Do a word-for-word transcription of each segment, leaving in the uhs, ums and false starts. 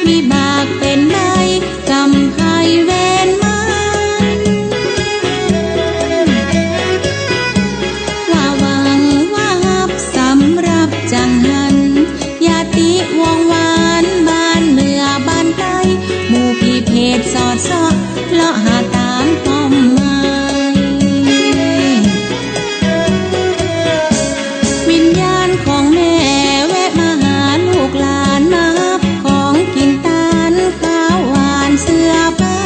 วิบากเป๋นใบ้ กรรมภัยเวรมัน ว่าหวังว่าฮับสำหรับจั่งหั้น อย่าติวงวานบ้านเหนือบ้านใต้ หมู่ผีเปรตสอดเซาะ เลาะหาต๋ามป้อมหมาย วิญญาณของแม่แวะมาหาลูกหลาน มาฮับของกิ๋นตาน ข้าวหวานเสื้อผ้า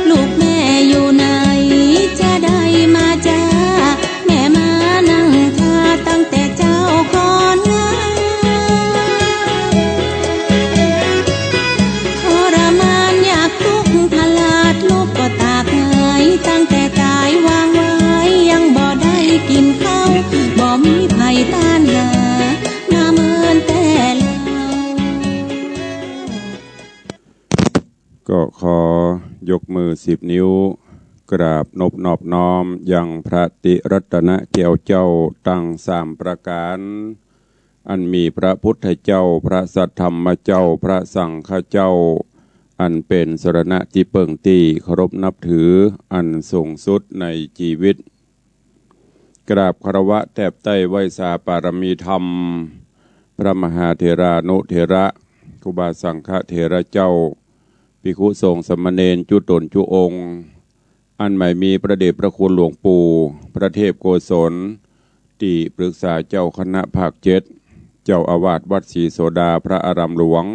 ลูกแม่อยู่ไหน จะได้มาจ้า แม่มานั่งท่าตั้งแต่เจ๊าก่อนงาม ทรมานยากตุ๊กข์พลาดลุกก็ตากหงาย ตั้งแต่ตายวางไว้ยังบ่ได้กิ๋นข้าว บ่มีใผต้านหา มาเมินแต่เล่า ก็ขอยกมือสิบนิ้ว กราบนบนอบน้อมยังพระติรัตนแก้วเจ้าตังสามประก๋าน อันมีพระพุทธเจ้า พระสัทธรรมเจ้า พระสังฆเจ้า อันเป๋นสรณะตี้เปิ้งตี้เคารพนับถืออันสูงสุดในจีวิต กราบคารวะแทบไต้ไหว้สาปารมีธรรม พระมหาเถรานุเถระ ครูบาสังฆเถระเจ้า ภิกขุสงฆ์สามเณรจุ๊ต๋นจุ๊องค์ อันหมายมีพระเดชพระคุณหลวงปู่ พระเทพโกศล ตี้ปรึกษาเจ้าคณะภาคเจ็ด เจ้าอาวาสวัดศรีโสดาพระอารามหลวง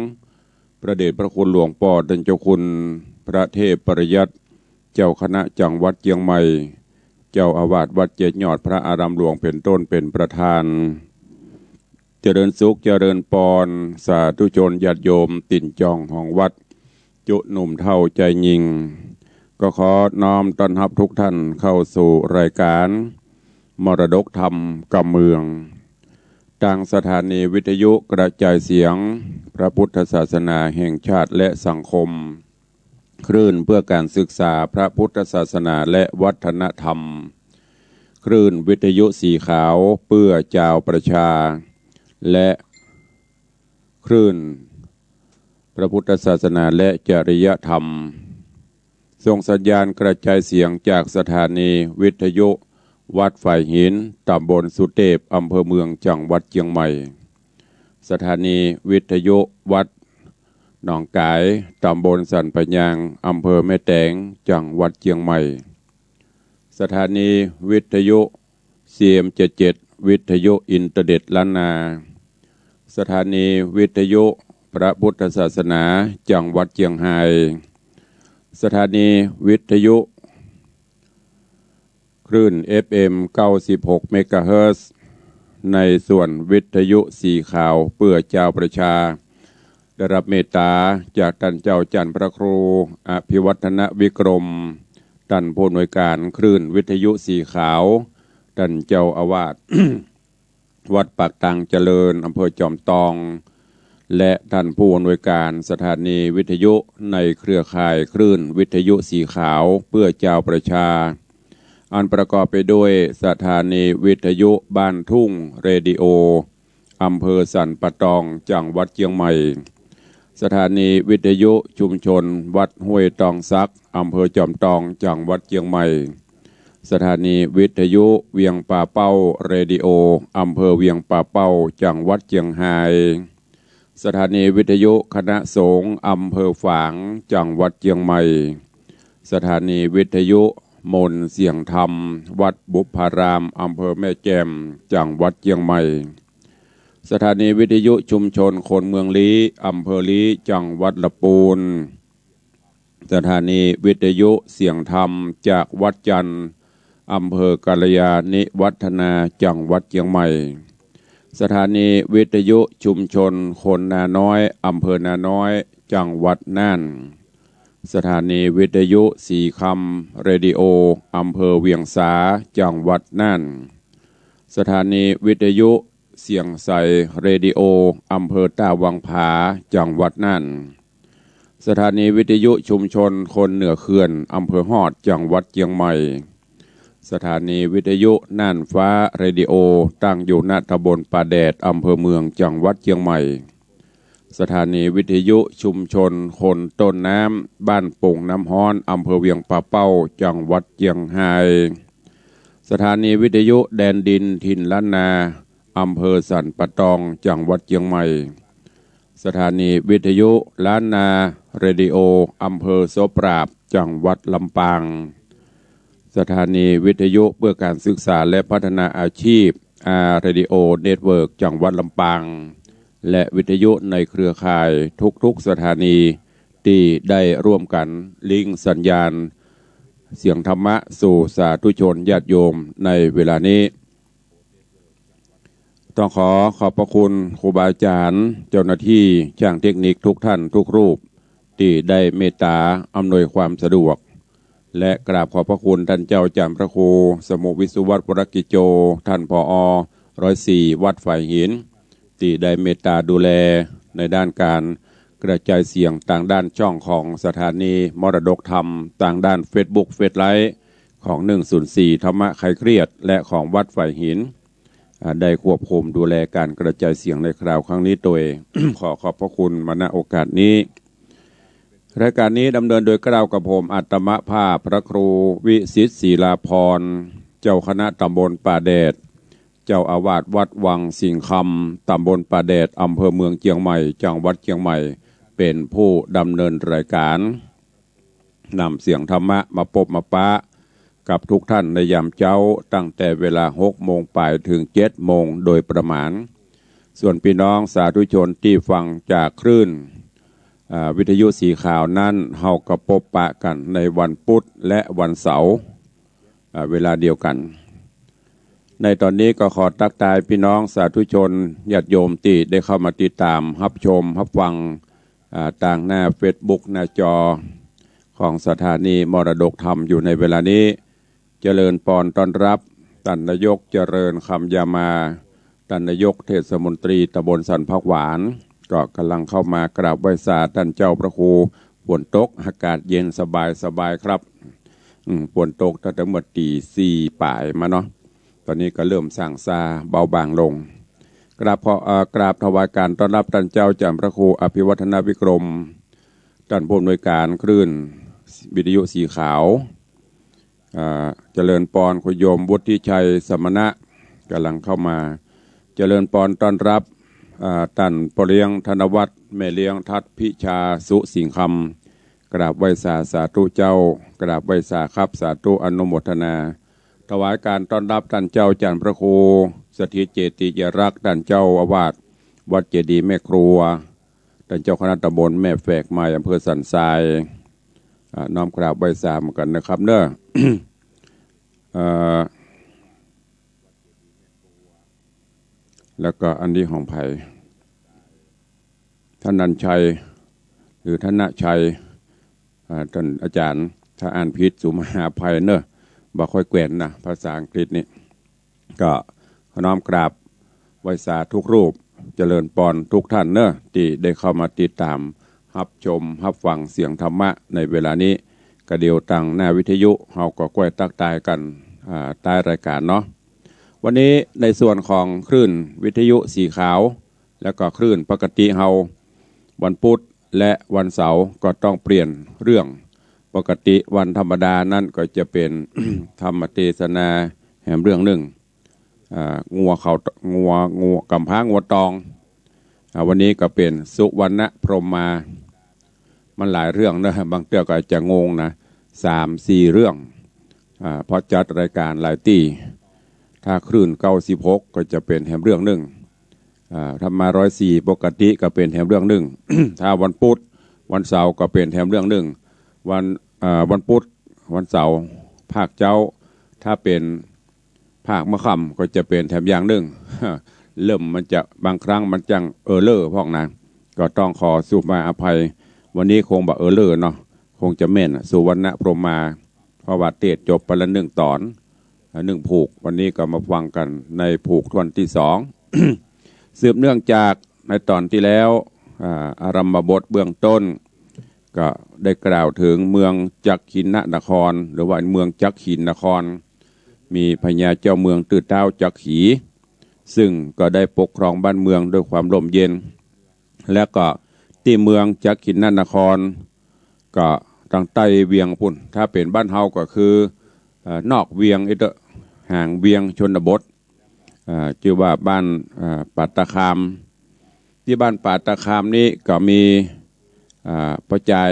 พระเดชพระคุณหลวงป้อต้านเจ้าคุณ พระเทพปริยัติ เจ้าคณะจังหวัดเจียงใหม่ เจ้าอาวาสวัดเจ็ดยอดพระอารามหลวงเป๋นต้นเป๋นประธาน เจริญสุขเจริญปอน สาธุชนญาติโยมตี๋นจ่องของวัด จุ๊หนุ่มเฒ่าจายญิง ก็ขอน้อมต้อนฮับทุกท่านเข้าสู่รายการมรดกธรรมกำเมือง ตางสถานีวิทยุกระจายเสียงพระพุทธศาสนาแห่งชาติและสังคม คลื่นเพื่อการศึกษาพระพุทธศาสนาและวัฒนธรรม คลื่นวิทยุสีขาวเพื่อจาวประชา และคลื่นพระพุทธศาสนาและจริยธรรม ส่งสัญญาณกระจายเสียงจากสถานีวิทยุวัดฝายหิน ตำบลสุเตพ อำเภอเมือง จังหวัดเจียงใหม่ สถานีวิทยุวัดหนองก๋าย ตำบลสันป่ายาง อำเภอแม่แตง จังหวัดเจียงใหม่ สถานีวิทยุ ซีเอ็มเจ็ดเจ็ด วิทยุอินเทอร์เน็ตล้านนา สถานีวิทยุพระพุทธศาสนา จังหวัดเจียงฮาย สถานีวิทยุ คลื่นเอฟเอ็มเก้าสิบหกเมกะเฮิรตซ์ ในส่วนวิทยุสีขาวเพื่อจาวประชา ได้ฮับเมตต๋าจากต้านเจ้าจันทร์พระครูอภิวัฒนวิกรม ต้านผู้อำนวยการคลื่นวิทยุสีขาว ต้านเจ้าอาวาส วัดปากตางเจริญ อำเภอจอมตอง และต้านผู้อำนวยการสถานีวิทยุในเครือข่ายคลื่นวิทยุสีขาวเพื่อจาวประชา อันประกอบไปด้วยสถานีวิทยุบ้านทุ่งเรดิโอ อำเภอสันป่าตอง จังหวัดเจียงใหม่ สถานีวิทยุชุมชนวัดห้วยตองสัก อำเภอจอมตอง จังหวัดเจียงใหม่ สถานีวิทยุเวียงป่าเป้าเรดิโอ อำเภอเวียงป่าเป้า จังหวัดเจียงฮาย สถานีวิทยุคณะสงฆ์อำเภอฝาง จังหวัดเจียงใหม่ สถานีวิทยุมนต์เสียงธรรม วัดบุพพาราม อำเภอแม่แจ่ม จังหวัดเจียงใหม่ สถานีวิทยุชุมชนคนเมืองลี้ อำเภอลี้ จังหวัดละปูน สถานีวิทยุเสียงธรรมจากวัดจันทร์ อำเภอกัลยาณิวัฒนา จังหวัดเจียงใหม่ สถานีวิทยุชุมชนคนนาน้อย อำเภอนาน้อย จังหวัดน่าน สถานีวิทยุสีคำเรดิโอ อำเภอเวียงสา จังหวัดน่าน สถานีวิทยุเสียงใสเรดิโอ อำเภอต้าวังผา จังหวัดน่าน สถานีวิทยุชุมชนคนเหนือเขื่อน อำเภอฮอด จังหวัดเจียงใหม่ สถานีวิทยุน่านฟ้าเรดิโอ ตั้งอยู่ ณ ตำบลป่าแดด อำเภอเมือง จังหวัดเชียงใหม่ สถานีวิทยุชุมชนคนต้นน้ำ บ้านโป่งน้ำฮ้อน อำเภอเวียงป่าเป้า จังหวัดเชียงราย สถานีวิทยุแดนดินถิ่นล้านนา อำเภอสันป่าตอง จังหวัดเชียงใหม่ สถานีวิทยุล้านนาเรดิโอ อำเภอโสปราบ จังหวัดลำปาง สถานีวิทยุเพื่อการศึกษาและพัฒนาอาชีพ อาร์ เรดิโอ เน็ตเวิร์ก จังหวัดลำปาง และวิทยุในเครือข่ายทุกๆสถานี ตี้ได้ร่วมกั๋นลิงก์สัญญาณเสียงธรรมะสู่สาธุชนญาติโยมในเวลานี้ ต้องขอขอบพระคุณครูบาอาจ๋ารย์ เจ้าหน้าตี้ จ้างเทคนิคทุกท่านทุกรูป ตี้ได้เมตต๋าอำนวยความสะดวก และกราบขอบพระคุณต้านเจ้าจ๋ารย์พระครูสมุห์ วิศวัฒน์ วรกิจโจ ต้าน ผอ ร้อยสี่ วัดฝายหิน ตี้ได้เมตต๋าดูแลในด้านก๋านกระจายเสียงตางด้านช่องของสถานีมรดกธรรม ตางด้านเฟซบุ๊ก เฟซไลฟ์ ของ หนึ่งศูนย์สี่ ธรรมะคลายเครียด และของวัดฝายหิน อ่า ได้ควบคุมดูแลก๋านกระจายเสียงในคราวครั้งนี้โตย ขอขอบพระคุณมา ณ โอกาสนี้ รายก๋านนี้ดำเนินโดยเกล้ากับผม อาตมาภาพ พระครูวิสิทธิ์ ศิลาภรณ์ เจ้าคณะตำบลป่าแดด เจ้าอาวาสวัดวังสิงห์คำ ตำบลป่าแดด อำเภอเมืองเชียงใหม่ จังหวัดเชียงใหม่ เป๋นผู้ดำเนินรายก๋าน นำเสียงธรรมะมาปบมาปะกับทุกท่านในยามเจ๊า ตั้งแต่เวลาหกโมงป๋ายเถิงเจ็ดโมงโดยประมาณ ส่วนปี้น้องสาธุชนตี้ฟังจากคลื่น อ่า วิทยุสีขาวนั้น เฮาก็ปบปะกั๋นในวันปุ๊ดและวันเสาร์ อ่า เวลาเดียวกั๋น ในต๋อนนี้ก็ขอตั๊กตายปี้น้องสาธุชนญาติโยมตี้ได้เข้ามาติดต๋าม ฮับชม ฮับฟัง อ่า ตางหน้าเฟซบุ๊ก หน้าจอของสถานีมรดกธรรมอยู่ในเวลานี้ เจริญปอนต้อนฮับ ต้านนายกเจริญ คำยามา ต้านนายกเทศมนตรีตำบลสันผักหวาน ก็ก่ำลังเข้ามากราบไหว้สาต้านเจ้าพระครู ฝนตก อากาศเย็นสบายสบายครับ อืม ฝนตกตั้งแต่เมื่อตี๋สี่ป๋ายมาเนาะ ต๋อนนี้ก็เริ่มส่างซาเบาบางลง กราบขอ เอ่อ กราบถวายก๋านต้อนฮับต้านเจ้าจ๋ารย์พระครูอภิวัฒนวิกรม ต้านผู้อำนวยก๋านคลื่นวิทยุสีขาว อ่า เจริญปอนคุณโยมวุฒิชัยสมณะ ก่ำลังเข้ามา เจริญปอนต้อนฮับ อ่า ต้านป้อเลี้ยงธนวัฒน์ แม่เลี้ยงทัศน์พิชา สุสิงห์คำ กราบไหว้สา สาธุเจ้า กราบไหว้สาครับ สาธุอนุโมทนา ถวายก๋านต้อนฮับต้านเจ้าจ๋ารย์พระครูสถิตเจติยรักษ์ ต้านเจ้าอาวาสวัดเจดีย์แม่ครัว ต้านเจ้าคณะตำบลแม่แฝกใหม่ อำเภอสันทราย อ่า น้อมกราบไหว้สาเหมือนกั๋นนะครับเนาะ เอ่อ แล้วก็อันนี้ของใผ ธนัญชัย หรือธนชัย อ่า ต้านอาจ๋ารย์ ถ้าอ่านผิดสุมาอภัยเนาะ บ่ค่อยแกว่นนะ ภาษาอังกฤษนี่ ก็ขอน้อมกราบไหว้สาทุกรูป เจริญปอนทุกท่านเนาะ ตี้ได้เข้ามาติดต๋าม ฮับชม ฮับฟังเสียงธรรมะในเวลานี้ กระเดี่ยวตางหน้าวิทยุ เฮาก็ก้อยตั๊กตายกั๋น อ่า ใต้รายก๋านเนาะ วันนี้ในส่วนของคลื่นวิทยุสีขาว แล้วก็คลื่นปกติเฮา วันปุ๊ดและวันเสาร์ก็ต้องเปลี่ยนเรื่อง ปกติวันธรรมดานั้นก็จะเป๋น ธรรมเตสนาแหมเรื่องนึ่ง อ่า งัวเขา งัว งัว ก๋ำพร้างัวตอง อ่า วันนี้ก็เป๋นสุวรรณพรหมา มันหลายเรื่องเนาะ บางเตื้อก็อาจจะงงนะ สามสี่เรื่อง อ่า เพราะจัดรายก๋านหลายตี้ ถ้าคลื่นเก้าสิบหกก็จะเป๋นแหมเรื่องนึ่ง อ่า ถ้ามาร้อยสี่ปกติก็เป๋นแหมเรื่องนึ่ง ถ้าวันปุ๊ด วันเสาร์ก็เป๋นแหมเรื่องนึ่ง วัน อ่า วันปุ๊ด วันเสาร์ ภาคเจ๊า ถ้าเป๋นภาคเมื่อค่ำก็จะเป๋นแหมอย่างนึ่ง เริ่มมันจะ บางครั้งมันจั้งเออร์เรอร์พ่องนะ ก็ต้องขอสุมาอภัย วันนี้คงบ่เออร์เรอร์เนาะ คงจะแม่นอะ สุวรรณพรหมา เพราะว่าเตสน์จบไปแล้วนึ่งต๋อน อ่า นึ่งผูก วันนี้ก็มาฟังกั๋นในผูกถ้วนตี้สอง สืบเนื่องจากในต๋อนตี้แล้ว อ่า อารัมภบทเบื้องต้น ก็ได้กล่าวเถิงเมืองจักขินนคร หรือว่าเมืองจักขินนคร มีพญาเจ้าเมืองตื้อเต๊าจักขี ซึ่งก็ได้ปกครองบ้านเมืองด้วยความร่มเย็น และก็ตี้เมืองจักขินทนคร ก็ตางใต้เวียงปู๊น ถ้าเป๋นบ้านเฮาก็คือ เอ่อ นอกเวียงอี้เต๊อะ ห่างเวียงชนบท อ่า จื้อว่าบ้าน อ่า ป่าตาคาม ตี้บ้านป่าตาคามนี้ก็มี อ่า ป้อจาย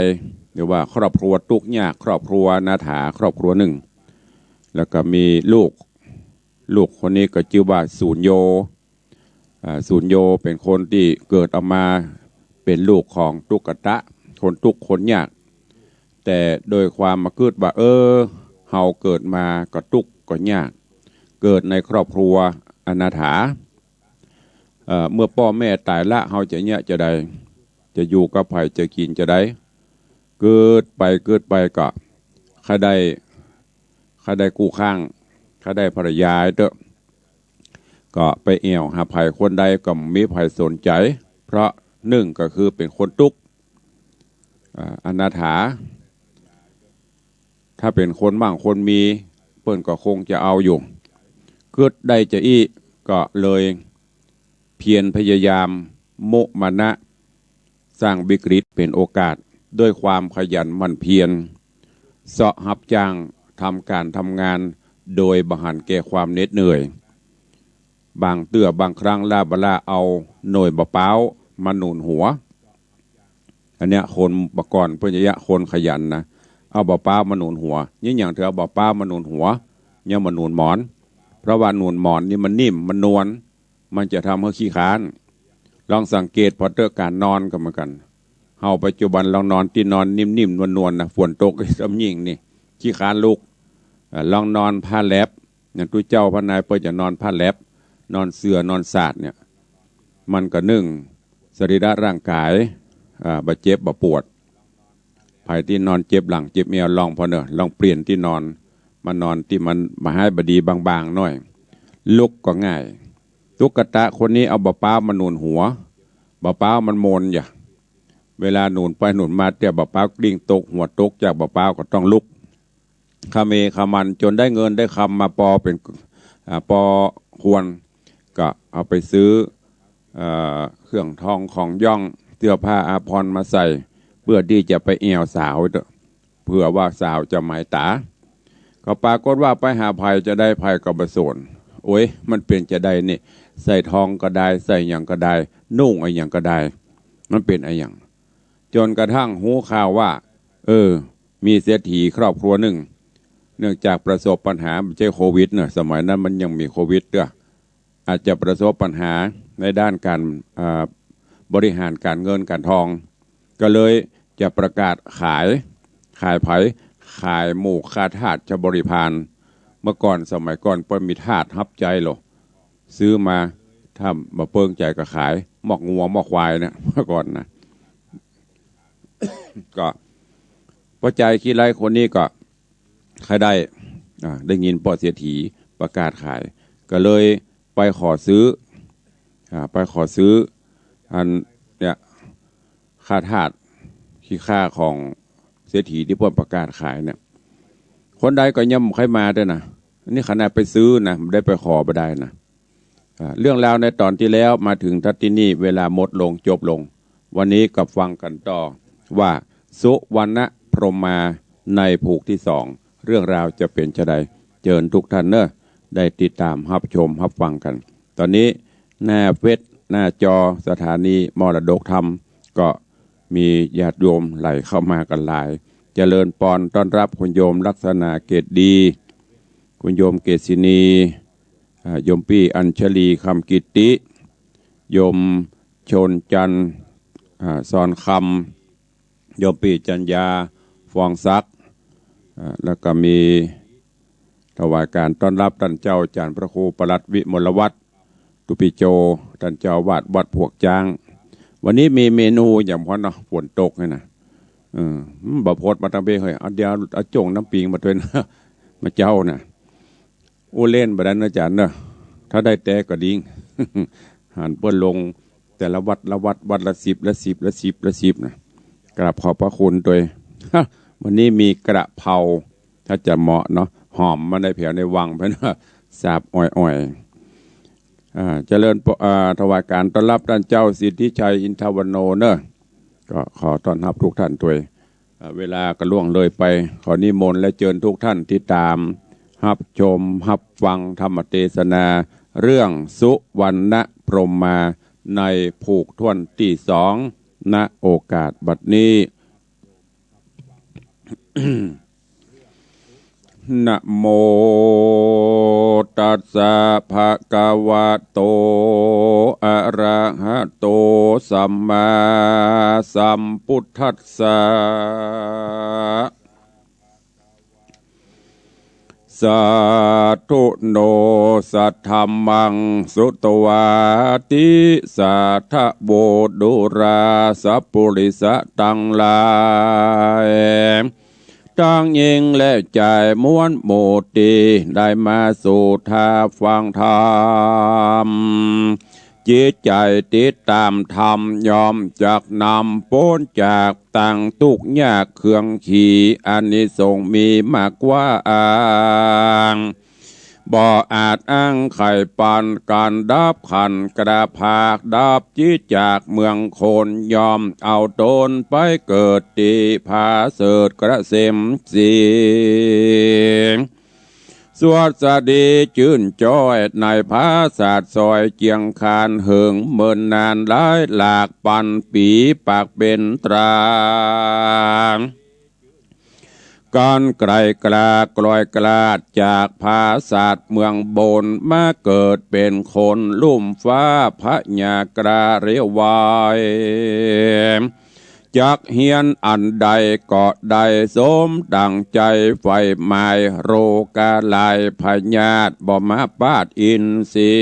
หรือว่าครอบครัวตุ๊กยาก ครอบครัวอนาถา ครอบครัวนึ่ง แล้วก็มีลูก ลูกคนนี้ก็จื้อว่าสูญโญ อ่า สูญโญเป๋นคนตี้เกิดออกมาเป๋นลูกของตุ๊กตะ คนตุ๊กคนยาก แต่โดยความมากึ๊ดว่า เออ เฮาเกิดมาก็ตุ๊กก็ยาก เกิดในครอบครัวอนาถา เอ่อ เมื่อป้อแม่ต๋ายละ เฮาจะเยียะจาใด จะอยู่กับใผ จะกิ๋นจาใด กึ๊ดไปกึ๊ดไปก็ใค่ได้ ใค่ได้กู้ข้าง ใค่ได้ภรรยาเต๊อะ ก็ไปแอ่วหาใผคนใดก็บ่มีใผสนใจ๋ เพราะนึ่งก็คือเป๋นคนตุ๊ก อ่า อนาถา ถ้าเป๋นคนมั่งคนมี เปิ้นก็คงจะเอาอยู่ กึ๊ดได้จาอี้ ก็เลยเพียรพยายาม มุมานะ สร้างวิกฤตเป๋นโอกาส ด้วยความขยันหมั่นเพียร เซาะฮับจ้าง ทำก๋านทำงาน โดยบ่หันแก่ความเหน็ดเหนื่อย บางเตื้อบางครั้งล้าบ่าล้า เอาหน่วยบ่าป๊าวมาหนุนหัว อันเนี้ยคนบ่าก่อนเปิ้นจะเยียะคนขยันนะ เอาบ่าป๊าวมาหนุนหัว เยียะหยังเถิงเอาบ่าป๊าวมาหนุนหัว เยียะบ่าหนุนหมอน เพราะว่าหนุนหมอนนี่มันนิ่ม มันนวล มันจะทำหื้อขี้คร้าน ลองสังเกตผ่อเต๊อะ ก๋านนอนก็เหมือนกั๋น เฮาปัจจุบันลองนอนตี้นอนนิ่มๆ นวลๆ นะ ฝนตกซ้ำยิ่งนี่ ขี้คร้านลุก เอ่อ ลองนอนผ้าแล็บ อย่างตุ๊เจ้าพระนายเปิ้นจะนอนผ้าแล็บ นอนเสื่อ นอนสาดเนี่ย มันก็นึ่ง สรีระร่างก๋าย อ่า บ่เจ็บบ่ปวด ใผตี้นอนเจ็บหลังเจ็บเอว ลองผ่อเน่อ ลองเปลี่ยนตี้นอน มานอนตี้มันบ่ฮ้ายบ่ดี บางๆ หน้อย ลุกก็ง่าย ตุ๊กตะคนนี้เอาบ่าป๊าวมาหนุนหัว บ่าป๊าวมันโมนอย่า เวลาหนุนไปหนุนมา เตื้อบ่าป๊าวกลิ้งตก หัวตกจากบ่าป๊าวก็ต้องลุก เขมรเขมันจ๋นได้เงินได้คำมาปอเป๋น อ่า ปอควร ก็เอาไปซื้อ เอ่อ เครื่องทองของหย้อง เสื้อผ้าอาภรณ์มาใส่ เพื่อตี้จะไปแอ่วสาว เผื่อว่าสาวจะหมายต๋า ก็ปรากฏว่าไปหาใผจาใด ใผก็บ่สน โอ๊ย มันเป๋นจาใดนี่ ใส่ทองก็ได้ ใส่หยังก็ได้ นุ่งอะหยังก็ได้ มันเป๋นอะหยัง จ๋นกระทั่งฮู้ข่าวว่า เออ มีเศรษฐีครอบครัวนึ่ง เนื่องจากประสบปัญหา บ่ใจ้โควิดเนาะ สมัยนั้นมันยังบ่มีโควิดเตื้อ อาจจะประสบปัญหาในด้านก๋าน อ่า บริหารก๋านเงินก๋านทอง ก็เลยจะประกาศขาย ขายใผ ขายหมู่ข้าทาสชาวบริพาร เมื่อก่อนสมัยก่อนเปิ้นมีทาสฮับใจ๊โล ซื้อมา ถ้าบ่เปิงใจ๋ก็ขาย หมอกงัวหมอกควายเนี่ย เมื่อก่อนนะ ก็ป้อจายขี้ไร้คนนี้ก็ใค่ได้ อ่า ได้ยินป้อเศรษฐีประกาศขาย ก็เลยไปขอซื้อ อ่า ไปขอซื้อ อันเนี่ย ข้าทาสขี้ข้าของเศรษฐีตี้เปิ้นประกาศขายเนี่ย คนใดก็ยังบ่ใค่มาเตื้อนะ อันนี้ขนาดไปซื้อนะ บ่ได้ไปขอบ่ได้นะ อ่า เรื่องราวในต๋อนตี้แล้วมาเถิงตั๊ดตี้นี่ เวลาหมดลง จบลง วันนี้ก็ฟังกั๋นต่อว่า สุวรรณพรหมาในผูกตี้สอง เรื่องราวจะเป๋นจาใด เจิญทุกท่านเนาะ ได้ติดต๋ามฮับชมฮับฟังกั๋น ต๋อนนี้หน้าเฟซ หน้าจอสถานีมรดกธรรม ก็มีญาติโยมไหลเข้ามากั๋นหลาย เจริญปอนต้อนรับคุณโยมลักษณะเกตดี คุณโยมเกตศินี อ่า โยมปี้อัญชลี คำกิตติ โยมชนจันทร์ อ่า ซอนคำ โยมปี้จัญญา ฟองศักดิ์ อ่า แล้วก็มีถวายก๋านต้อนรับต้านเจ้าอาจ๋ารย์พระครูปลัดวิมลวัฒน์ ตุปิโจ ต้านเจ้าอาวาสวัดพวกจ๊าง วันนี้มีเมนูหยังพ่องเนาะ ฝนตกนี่นะ เออ อืม บ่พดมาตังเบ้เฮ้ย เอาเดี๋ยวเอาจ้งน้ำปิงมาตวยนะ มาเจ้านะ อู้เล่นบ่ได้เนาะอาจ๋ารย์เนาะ ถ้าได้แต๊ก็ดี หันเปิ้นลงแต่ละวัดละวัด วัดละสิบ ละสิบ ละสิบ ละสิบนะ กราบขอบพระคุณตวย วันนี้มีกระเพรา ถ้าจะเหมาะเนาะ หอมมาในแผวในวังเปิ้น สาบอ่อยๆ อ่า เจริญปอ อ่า ถวายการต้อนรับต้านเจ้าสิทธิชัย อินทวโน เน่อ ก็ขอต้อนรับทุกท่านตวย อ่า เวลาก็ล่วงเลยไป ขอนิมนต์และเจิญทุกท่านติดต๋ามฮับชมฮับฟังธรรมเตสนาเรื่องสุวรรณพรหมาในผูกถ้วนตี้สอง ณ โอกาสบัดนี้ นะโมตัสสะ ภะคะวะโต อะระหะโต สัมมาสัมพุทธัสสะ สาธุ โน สัทธัมมัง สุตวา ติสาทะโว ดูรา สัปปุริสะตังหลาย ตังญิงและจาย มวลหมู่ตี้ได้มาสู่ท่าฟังธรรม จิตใจ๋ติดต๋ามธรรม ย่อมจักนำป๊นจากตังตุ๊กข์ยากเคืองขี อานิสงส์มีมากกว้าง บ่อาจอ้างไขปาน ก๋านดับขันธ์กระพาก ดับจิตจากเมืองคน ย่อมเอาต๋นไปเกิดตี้ผาเสริฐเกษมสี สวัสดีจื้นจ้อยในผาสาทสอยเจียงคาน เหิงเมินนานหลายหลากปันปี ปากเป๋นตรา ก๋านไกลกล้ากลอยกลาด จากผาสาทเมืองบน มาเกิดเป๋นคนลุ่มฟ้า พญากล้าเรียวไว จักเฮียนอันใดก็ได้สมดั่งใจ๋ใฝ่หมาย โรคาลายพยาธิบ่มาปาดอินทรี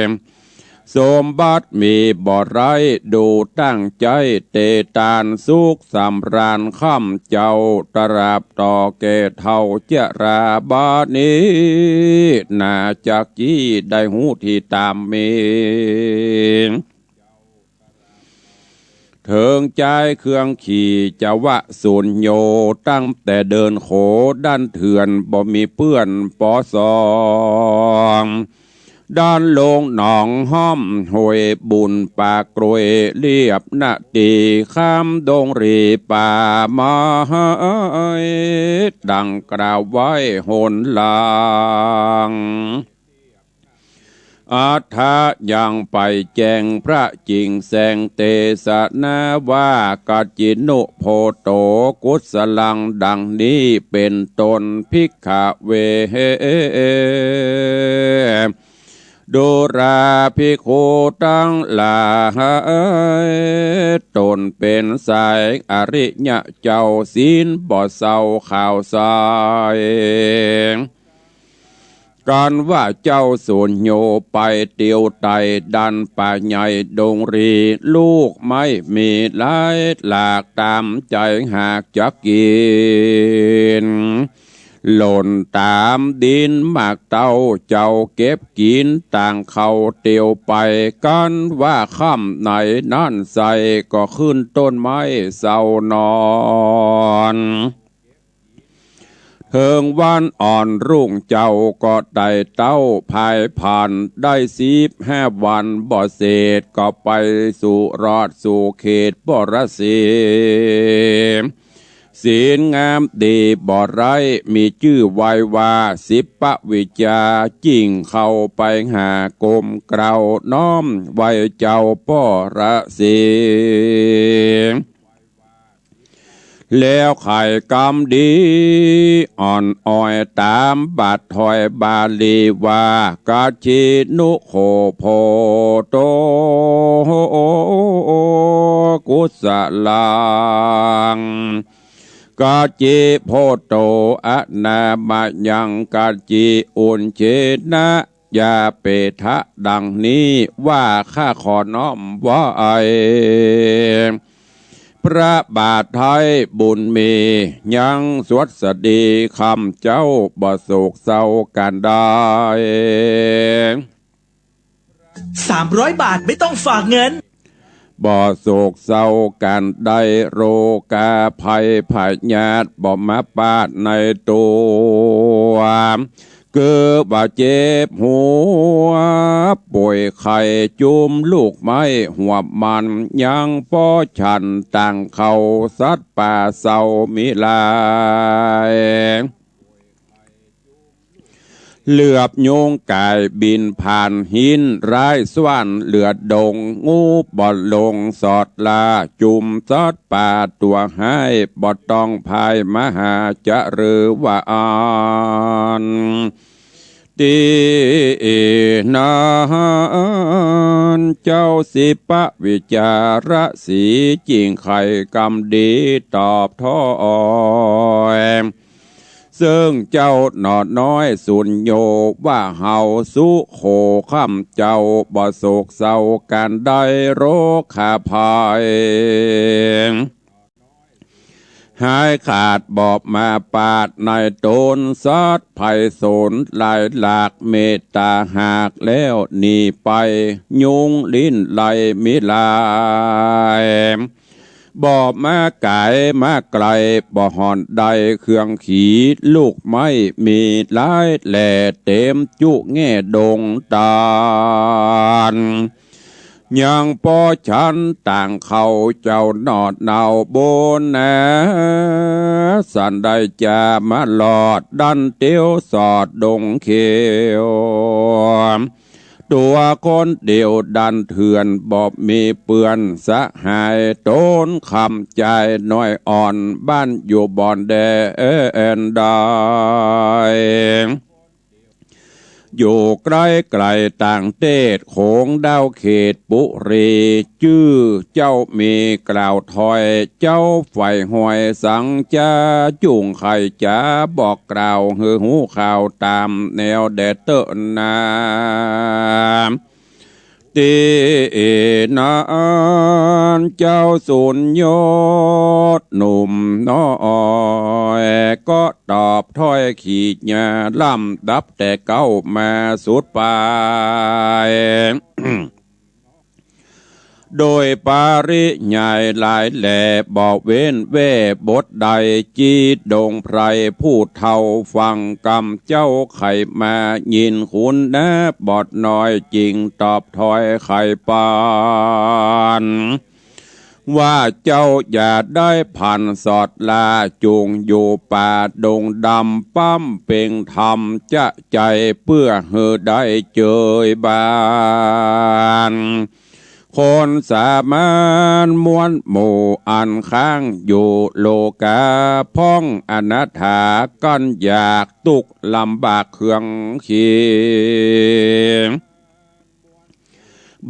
ย์ สมบัติมีบ่ไร้ ดูตั้งใจ๋เตตาน สุขสำราญค่ำเจ๊า ตราบต่อแก่เฒ่าจรา บ่านี้นาจักจี้ได้ฮู้ตี้ต๋ามมี เถิงจายเครื่องขี่จวะสุญโญ ตั้งแต่เดินโขดันเถื่อน บ่มีเปื้อนปอสอง ดันลงหนองห้อมห้วยบุญ ปากกรวยเลียบนาตี ข้ามดงรีป่าไม้ ดังกล่าวไว้หนหลัง อัฏฐะยังไปแจ้งพระจิ่งแสง เตสนาว่า กัจจินุโพโต กุศลังดังนี้เป๋นต้น ภิกขะเว ดูราภิกขุตังหลาย ต๋นเป๋นสายอริยะเจ้า ศีลบ่เศร้าขาวใส กั๋นว่าเจ้าสุญโญไปเตียวไต่ดันป่าใหญ่ดงรี ลูกไม้มีหลายหลาก ต๋ามใจ๋หากจักกิ๋น หล่นต๋ามดินหมากเต้า เจ้าเก็บกิ๋นต่างเขาเตียวไป กั๋นว่าค่ำไหนนั้นใส ก็ขึ้นต้นไม้เซานอน เถิงวันอ่อนรุ่งเจ้าก็ไต่เต้าผายผ่าน ได้สิบห้าวันบ่เสร็จ ก็ไปสู่รอดสู่เขตปรสี ศีลงามดีบ่ไร้ มีจื้อไว้ว่าสิปวิชา จิ่งเข้าไปหากรมเกล้า น้อมไหว้เจ้าปรสี แล้วไขกำดีอ่อนอ้อย ต๋ามบาทถอยบาลีว่า กัจจินุโขโพโต กุศลัง กัจจิโพโต อนามยัง กัจจิอุญเชนะ ยาเปทะ ดังนี้ว่า ข้าขอน้อมไหว้ พระบาทไท้บุญมี ยังสวัสดีค่ำเจ๊า บ่โศกเศร้ากั๋นได้ สามร้อยบาทไม่ต้องฝากเงิน บ่โศกเศร้ากันใด โรคาภัยพยาธิบ่มาปาดในตั๋ว คือว่าเจ็บหัว ป่วยไข้จุ่มลูกไม้หัวมัน ยังปอฉันต่างเขา สัตว์ป่าเศร้ามิหลาย เหลือบยุงก๋ายบินผ่าน หินร้ายสวรรค์เหลือดง งูบ่หลงสอดล่า จุ่มสัตว์ป่าตั๋วฮ้าย บ่ต้องพ่ายมหาจะเรือว่าอัน ตี้นั้น เจ้าสิปวิจารสี จึงใค่กำดีตอบถ้อย เซิ่งเจ้าหน่อน้อยสุญโญ ว่าเฮาสุโขค่ำเจ้า บ่โศกเศร้ากันใด โรคาภัย หายขาดบ่มาปาดในต๋น สัตว์ภัยสนหลายหลาก เมตตาหากแล้วหนีไป ยุงลิ้นไล่มิหลาย บ่มาก๋ายมาไก๋ บ่ห่อนได้เครื่องขี ลูกไม้มีหลายแหล่ เต็มจุแง่ดงตัน ยังปอฉันต่างเขา เจ้าหน่อเนาบนนา สันได้จะมาลอดดันเตียวสอดดงเขียว ตั๋วคนเดียวดันเถื่อน บ่มีเปื้อนสหาย ต๋นค่ำจายน้อยอ่อน บ้านอยู่บ่อนแดนใด อยู่ไก๋ไก๋ต่างเตศ โขงดาวเขตปุรี จื้อเจ้ามีกล่าวถ้อย เจ้าใฝ่หวยสังจะ จุ่งใค่จะบอกกล่าว หื้อฮู้ข่าวต๋ามแนวแดเต๊อะนา ตี้นั้นเจ้าสุญโญตหนุ่มน้อย ก็ตอบถ้อยขีญา ลำดับแต่เก๊ามาสุดปาย โดยปริยายหลายแหล่ บ่เว้นแว่บทใด จี๊ดงไพรผู้เฒ่าฟังกำ เจ้าใค่มายินคุณนะ บอดน้อยจึงตอบถ้อยใค่ปาน ว่าเจ้าอย่าได้ผันสอดล่า จุ่งอยู่ป่าดงดำ ป๊ำเป็งธรรมจะใจ๋ เปื้อหื้อได้เจยบาน คนสามัญมวลหมู่อันค้างอยู่โลกา พ่องอนาถากั้นอยาก ตุ๊กข์ลำบากเครื่องเคียง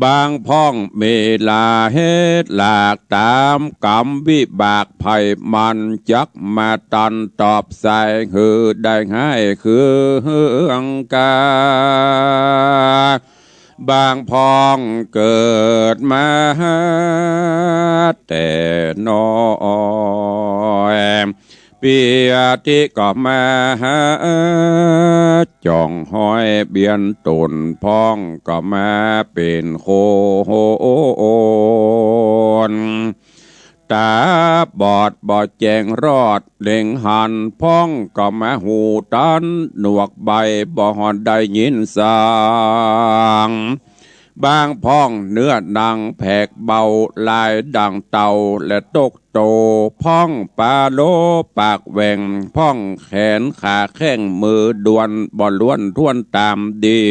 บางพ่องมีลาเหตุหลาก ต๋ามกรรมวิบากไผมัน จักมาตันตอบสาย หื้อได้ฮ้ายเครื่องกา บางพ่องเกิดมาแต่น้อย เปียติก็มาหาจ่องฮ้อยเบียนต๋น พ่องก็มาเป๋นคน ต๋าบอดบ่แจ้งรอดเล็งหัน พ่องก็มาฮู้ตันหนวกใบ บ่ฮอดได้ยินสัง บางพ่องเนื้อหนังแผกเบา ลายดั่งเต่าและตกโต พ่องปาโลปากแหว่ง พ่องแขนขาแข้งมือด้วน บ่ล้วนถ้วนต๋ามดี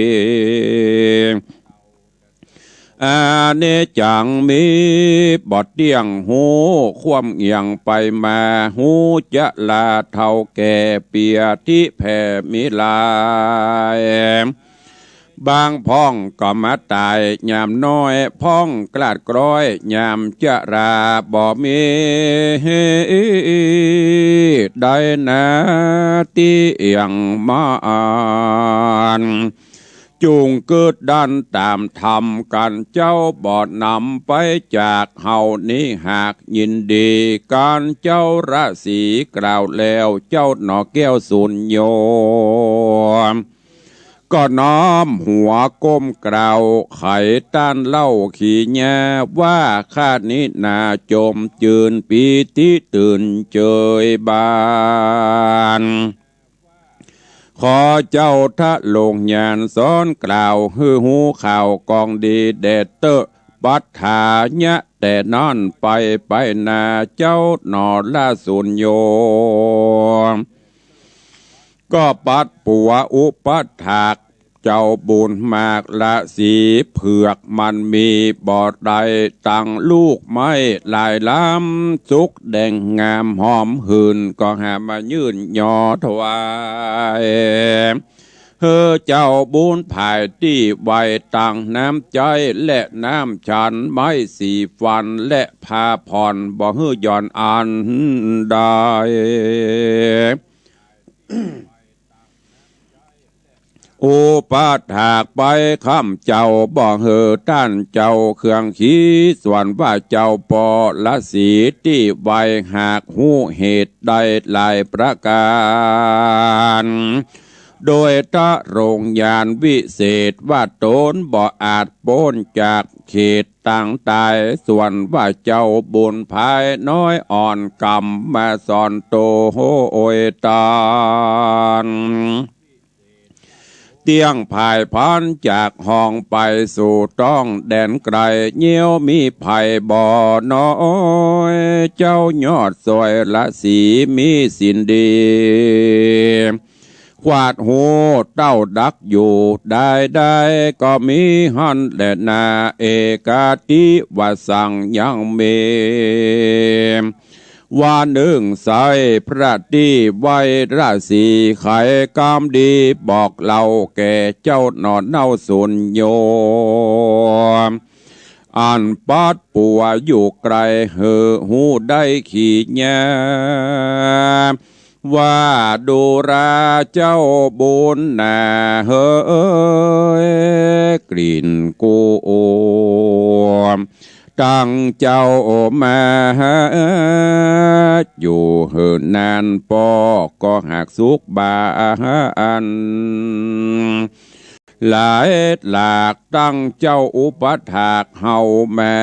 อานิจจังมีบ่เตี้ยง ฮู้ความเอี่ยงไปมา ฮู้จะลาเฒ่าแก่ เปียติแผ่มีหลาย บางพ่องก็มาต๋ายยามน้อย พ่องกลาดกล้อยยามจะรา บ่มีได้นาเตี้ยงมาน จุ่งกึ๊ดดันต๋ามธรรมกั๋น เจ้าบ่นำไปจากเฮานี้หากยินดี กั๋นเจ้าราศีกล่าวแล้ว เจ้าหน่อแก้วสุญโญ ก็น้อมหัวก้มกราบไขต้านเล่าขีแยว่า ข้านี้นาจมจืนปีติตื่นเจยบาน ขอเจ้าทะลงญาณสอนกล่าวหื้อฮู้ข่าวกองดีแด่เต๊อะ ปัฏฐายะแต่นั้นไป ไปหน้าเจ้าหนอละสุญโญ ก็ปัดปั๋วอุปัฏฐากเจ้าบุญมากละสีเผือก มันมีบ่ได้ตังลูกไม้หลายลำ สุกแดงงามหอมหื่น ก็หามายื่นหย่อถวาย หื้อเจ้าบุญผายตี้ไว้ตังน้ำใจ๊และน้ำฉัน ไม้สีฟันและผ้าผ่อน บ่หื้อหย่อนอันใด อุปัฏฐากไปค้ำเจ้า บ่หื้อต้านเจ้าเครื่องขี ส่วนว่าเจ้าปอละสีตี้ไว้ หากฮู้เหตุได้หลายประก๋าน โดยทะลงญาณวิเศษ ว่าต๋นบ่อาจป๊นจากเขตตังต๋าย ส่วนว่าเจ้าบุญผายน้อยอ่อน กำมาสอนโตโหยตัน เตี้ยงผายพันจากห้องไปสู่ต้องแดนไกล เยียวมีภัยบ่น้อย เจ้ายอดสวยละสีมีศีลดี ขวาดฮู้เต้าดักอยู่ได้ได้ ก็มีหั้นแหละนา เอกัตถิวสังยังมี ว่านึ่งใสพระตี้ไว้ละสี ไขกำดีบอกเล่าแก่เจ้าหนอเน่าสุญโญ อันปัดปั๋วอยู่ไกล หื้อฮู้ได้ขีแยว่า ดูราเจ้าบุญนาเหย กลิ่นกูตังเจ้ามาอยู่หื้อนานปอ ก็หากสุขบาน หลายหลากตังเจ้าอุปัฏฐากเฮามา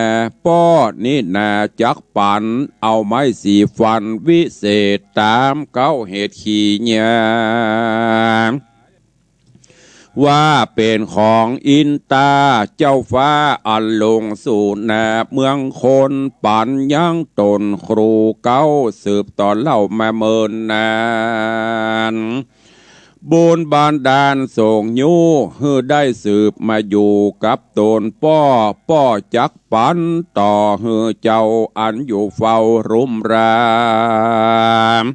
ป้อนี้นาจักปั๋นเอาไม้สีฟันวิเศษ ต๋ามเก๊าเหตุขีแยว่าเป๋นของอินตาเจ้าฟ้า อันลงสู่นาเมืองคน ปั๋นยังต๋นครูเก๊า สืบต่อเล่ามาเมินนาน บุญบันดาลส่งยู้ หื้อได้สืบมาอยู่กับต๋นป้อ ป้อจักปั๋นต่อหื้อเจ้า อันอยู่เฝ้ารุ่มราม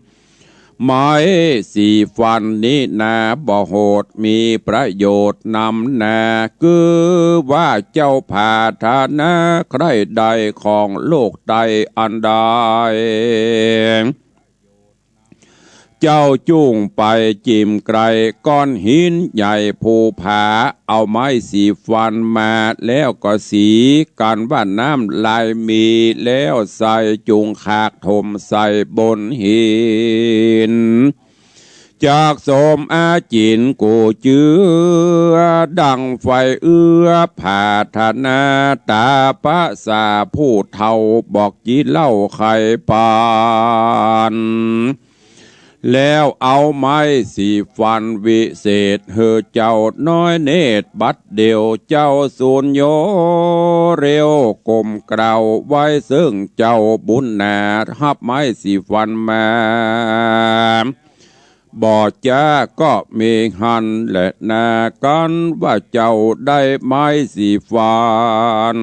ไม้สีฟันนี้นาบ่โหด มีประโยชน์นำนา คือว่าเจ้าผาถนาใคร่ได้ของโลกใต้อันใด เจ้าจุ่งไปจิ่มไกลก้อนหินใหญ่ภูผา เอาไม้สีฟันมาแล้วก็สี กันว่าน้ำลายมีแล้วใส่ จุ่งขากถมใส่บนหิน จักสมอาจินกูเจื้อ ดังไฟเอื้อผาถนา ต๋าปะสาผู้เฒ่าบอกจีเล่าไขปั๋น แล้วเอาไม้สีฟันวิเศษ หื้อเจ้าน้อยเนตรบัดเดี่ยว เจ้าสุญโญเร็วก้มกราบไหว้เซิ่งเจ้าบุญนา ฮับไม้สีฟันมา บ่จ๊าก็มีหั้นแหละนา กันว่าเจ้าได้ไม้สีฟัน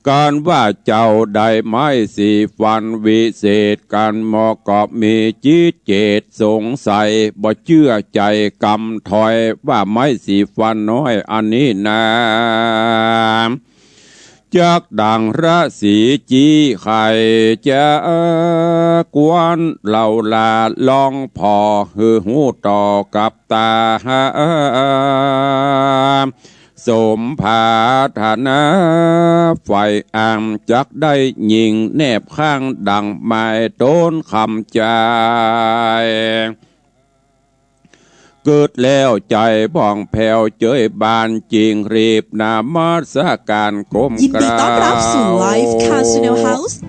กันว่าเจ้าได้ไม้สีฟันวิเศษ กันหมอก็มีจิตเจตสงสัย บ่เจื้อใจ๋กำถอย ว่าไม้สีฟันน้อยอันนี้นา จักดั่งราศีจี้ไข่ จักกวนเล่าลาลองผ่อ หื้อฮู้ต่อกับต๋า สมผาถนาใฝ่อั้น จักได้ยิ่งแนบข้างดั่งหมายต๋นคำใจ๋ กึ๊ดแล้วใจ๋ผ่องแผ้วเจยบาน จึงรีบนมัสก๋านก้มกราบ ยินดีต้อนรับสู่ไลฟ์คาสิโนเฮาส์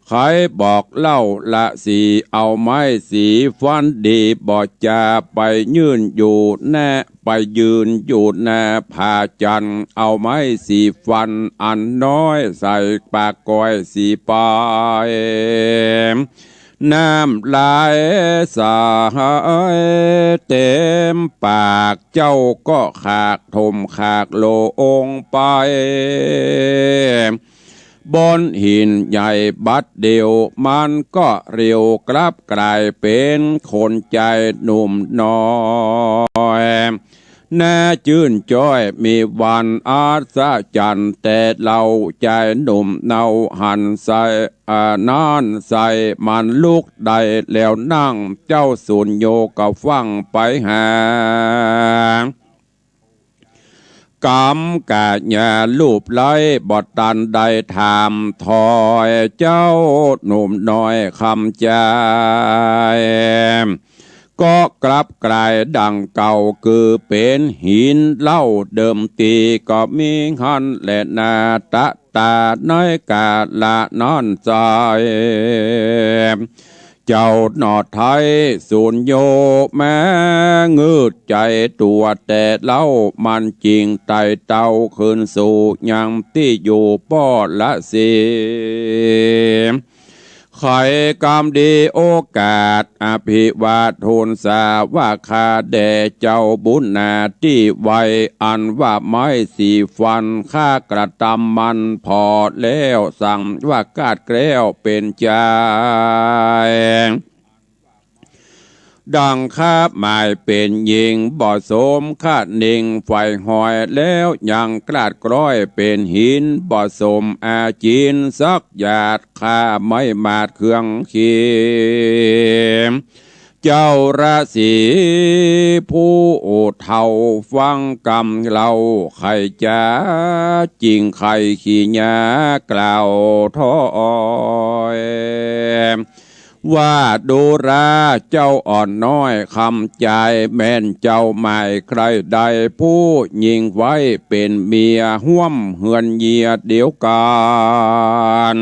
ใผบอกเล่าละสี เอาไม้สีฟันดีบ่จา ไปยืนอยู่แน่ ไปยืนอยู่แน่ผาจันทร์ เอาไม้สีฟันอันน้อยใส่ปากก้อยสีไป น้ำลายสายเต็มปาก เจ้าก็ขากถมขากลงไป บนหินใหญ่บัดเดียว มันก็เรียวกลับก๋ายเป๋นคนใจ๋หนุ่มน้อย น่าจื้นจ้อยมีวันอัศจรรย์ แต่เล่าใจ๋หนุ่มเนาหันใส่ อ่า นั้นใส่มันลุกได้แล้วนั่ง เจ้าสุญโญก็ฟั่งไปหา ก๋ำก๋าญาลูบไล้ บ่ตันได้ถามถ้อย เจ้าหนุ่มน้อยคำใจ๋ ก็กลับก๋ายดังเก่า คือเป๋นหินเล่าเดิมตี้ ก็มีหั้นแลนา ตะต๋าในก๋าละนั้นใจ๋ เจ้าหน่อไทยสุญโญแม้งืดใจ๋ตั๋ว แต่เล่ามันจึงไต่เต้าขึ้นสู่ยังตี้อยู่ป้อละสี ใค่กำดีโอกาส อภิวาททูลสาว่าคาแด่เจ้าบุญนาตี้ไว อันว่าไม้สีฟันข้ากระตำมันผ่อแล้ว สังว่ากาดแคล้วเป๋นใจ๋ ดังข้าหมายเป๋นญิง บ่สมคะนิงใฝ่หอย แล้วยังกลาดกร้อยเป๋นหิน บ่สมอาจินสักหยาด ข้าไม้หมาดเครื่องขี เจ้าราศีผู้เฒ่าฟังกำเล่า ใค่จ๋าจิ่งใค่ขี้หญ้ากล่าวถ้อย ว่าดูราเจ้าอ่อนน้อยคำใจ๋ แม่นเจ้าหมายใคร่ได้ผู้ญิงไว้เป๋นเมีย ฮ่วมเฮือนเยียะเดียวกั๋น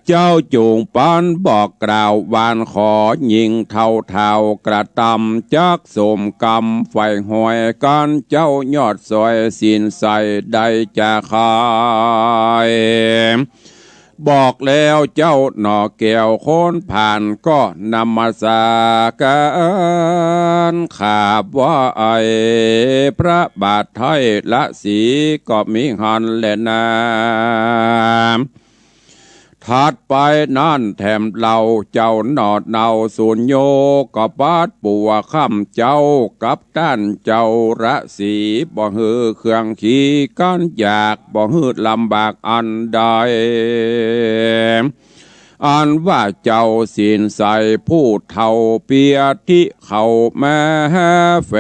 เจ้าจุ่งปันบอกกล่าวหวานขอ ญิงเฒ่าเฒ่ากระตำจักสมกำใฝ่หอยกั๋น เจ้ายอดสอยศีลใสได้จาใค่ บอกแล้วเจ้าหน่อแก้วคนผ่าน ก็นมัสก๋านขาบไหว้พระบาทไท้ละสี ก็มีหั้นแลนา ถัดไปนั้นแถมเล่าเจ้าหน่อเนาสุญโญ ก็ปัดปัวค่ำเจ๊ากับต้านเจ้าราศี บ่หื้อเครื่องขีกั๋นอยาก บ่หื้อลำบากอันใด อันว่าเจ้าศีลใสผู้เฒ่าเปียที่เข้ามาแฝ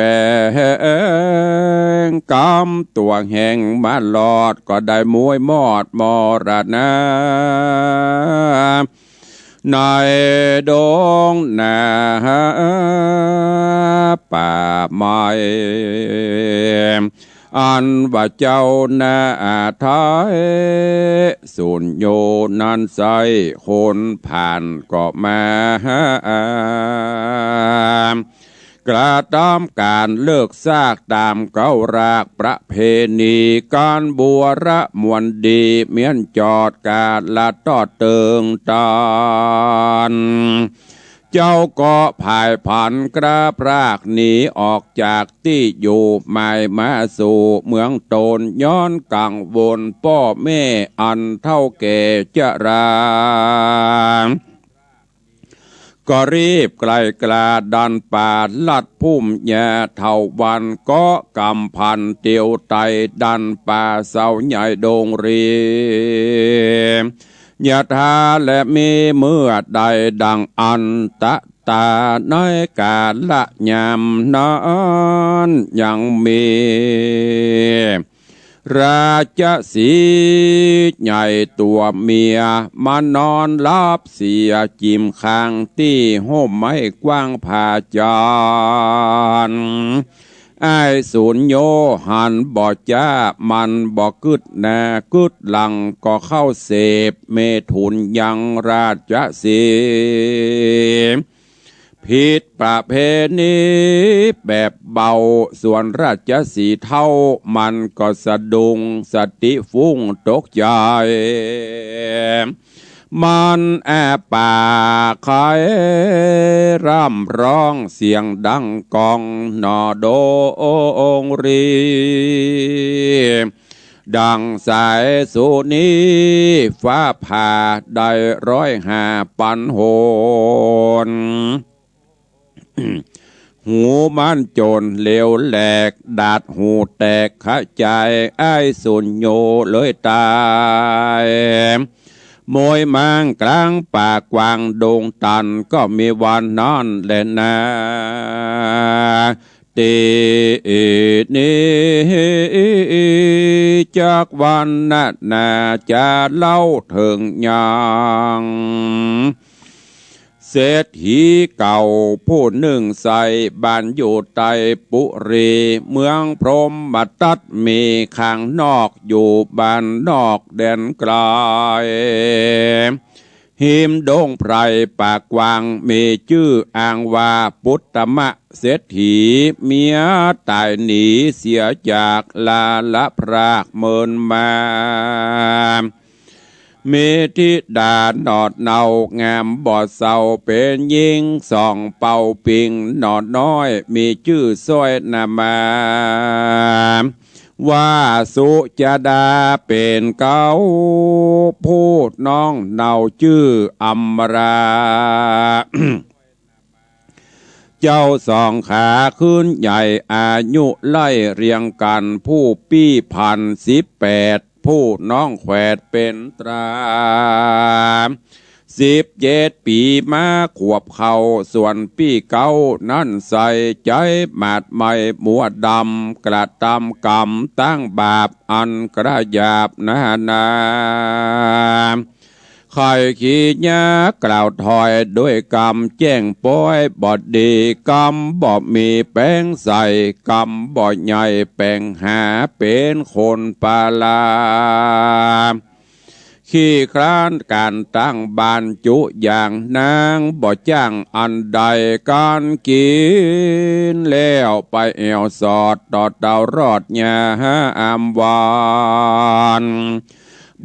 ง กำตั๋วแห้งมาลอด ก็ได้มวยมอดมรณา ในดงนาป่าไม้ อันว่าเจ้าหน้าไท้สุญโญนั้นใส้ คนผ่านก็มา กระตำก๋านเลิกซากต๋ามเก๊ารากประเพณี ก๋านบัวระมวลดี เมี้ยนจอดก๋าละตอดเติงตาน เจ้าก็ผายผันกราบรากหนีออกจากตี้อยู่หมายมาสู่เมืองตน ย้อนกังวลป้อแม่อันเฒ่าแก่จรา ก็รีบไกลกล้าดันป่าลัดภูมิหญ้าเถาวัลย์ ก็กำผันเตียวไต่ดันป่าเสาใหญ่ดงรี ยะถาและมีเมื่อใดดังอัน ตะต๋าในก๋าละยามนั้นยังมี ราชสีห์ใหญ่ตั๋วเมีย มานอนหลับเสียจิ่มข้าง ตี้ฮ่มไม้กว้างผาจาน อ้ายสุญโญหันบ่จ๊า มันบ่กึ๊ดหน้ากึ๊ดหลัง ก็เข้าเสพเมถุนยังราชสีห์ ผิดประเพณีแบบเบา ส่วนราชสีห์เฒ่า มันก็สะดุ้งสติฟุ้งตกใจ๋ มันอ้าปากไขร่ำร้องเสียงดังก้องหนอโดงรี ดังสายสุนีฟ้าผ่าได้ร้อยห้าปันหน หูมันโจ๋นเหลวแหลก ดาดหูแตกขะจาย อ้ายสุญโญเลยต๋าย โมยม้างกลางป่ากว้างดงตัน ก็มีวันนั้นแหละนา ตี้นี้จักวันนานา จะเล่าเถิงยัง เศรษฐีเก่าผู้นึ่งใส่ บ้านอยู่ไตปุรี เมืองพรหมทัต มีข้างนอก อยู่บ้านนอกแดนไกล หิมดงไพรป่ากว้าง มีจื้ออ้างว่าปุตตมะเศรษฐี เมียต๋ายหนีเสียจาก ลาละพรากเมินมา มีธิดาหนอดเนา งามบ่เศร้า เป๋นญิงสองเป่าปิง หนอน้อย มีจื้อซ้อยนามา ว่าสุจดาเป๋นเก๊า ผู้น้องเนาจื้ออำมารา เจ้าสองขาขึ้นใหญ่ อายุไล่เรียงกั๋น ผู้ปี้พันสิบแปด ผู้น้องแขวดเป๋นตรา สิบเจ็ดปี๋มาขวบเข้า ส่วนปี้เก๊านั้นใส่ ใจ๊หมาดไหม้มัวดำ กระตำกรรมตั้งบาป อันกระหยาบนานา ใค่ขี้เยียะกล่าวถอย ด้วยกำแจ้งป๊อยบ่ดี กำบ่มีแป๋งใส่ กำบ่ใหญ่แป๋งหา เป๋นคนปาลา ขี้คร้านก๋านตั้งบ้านจุอย่าง นางบ่จ้างอันใด ก๋านกิ๋นแล้วไปแอ่วสอด ต่อเต้ารอดยาหาอามวาน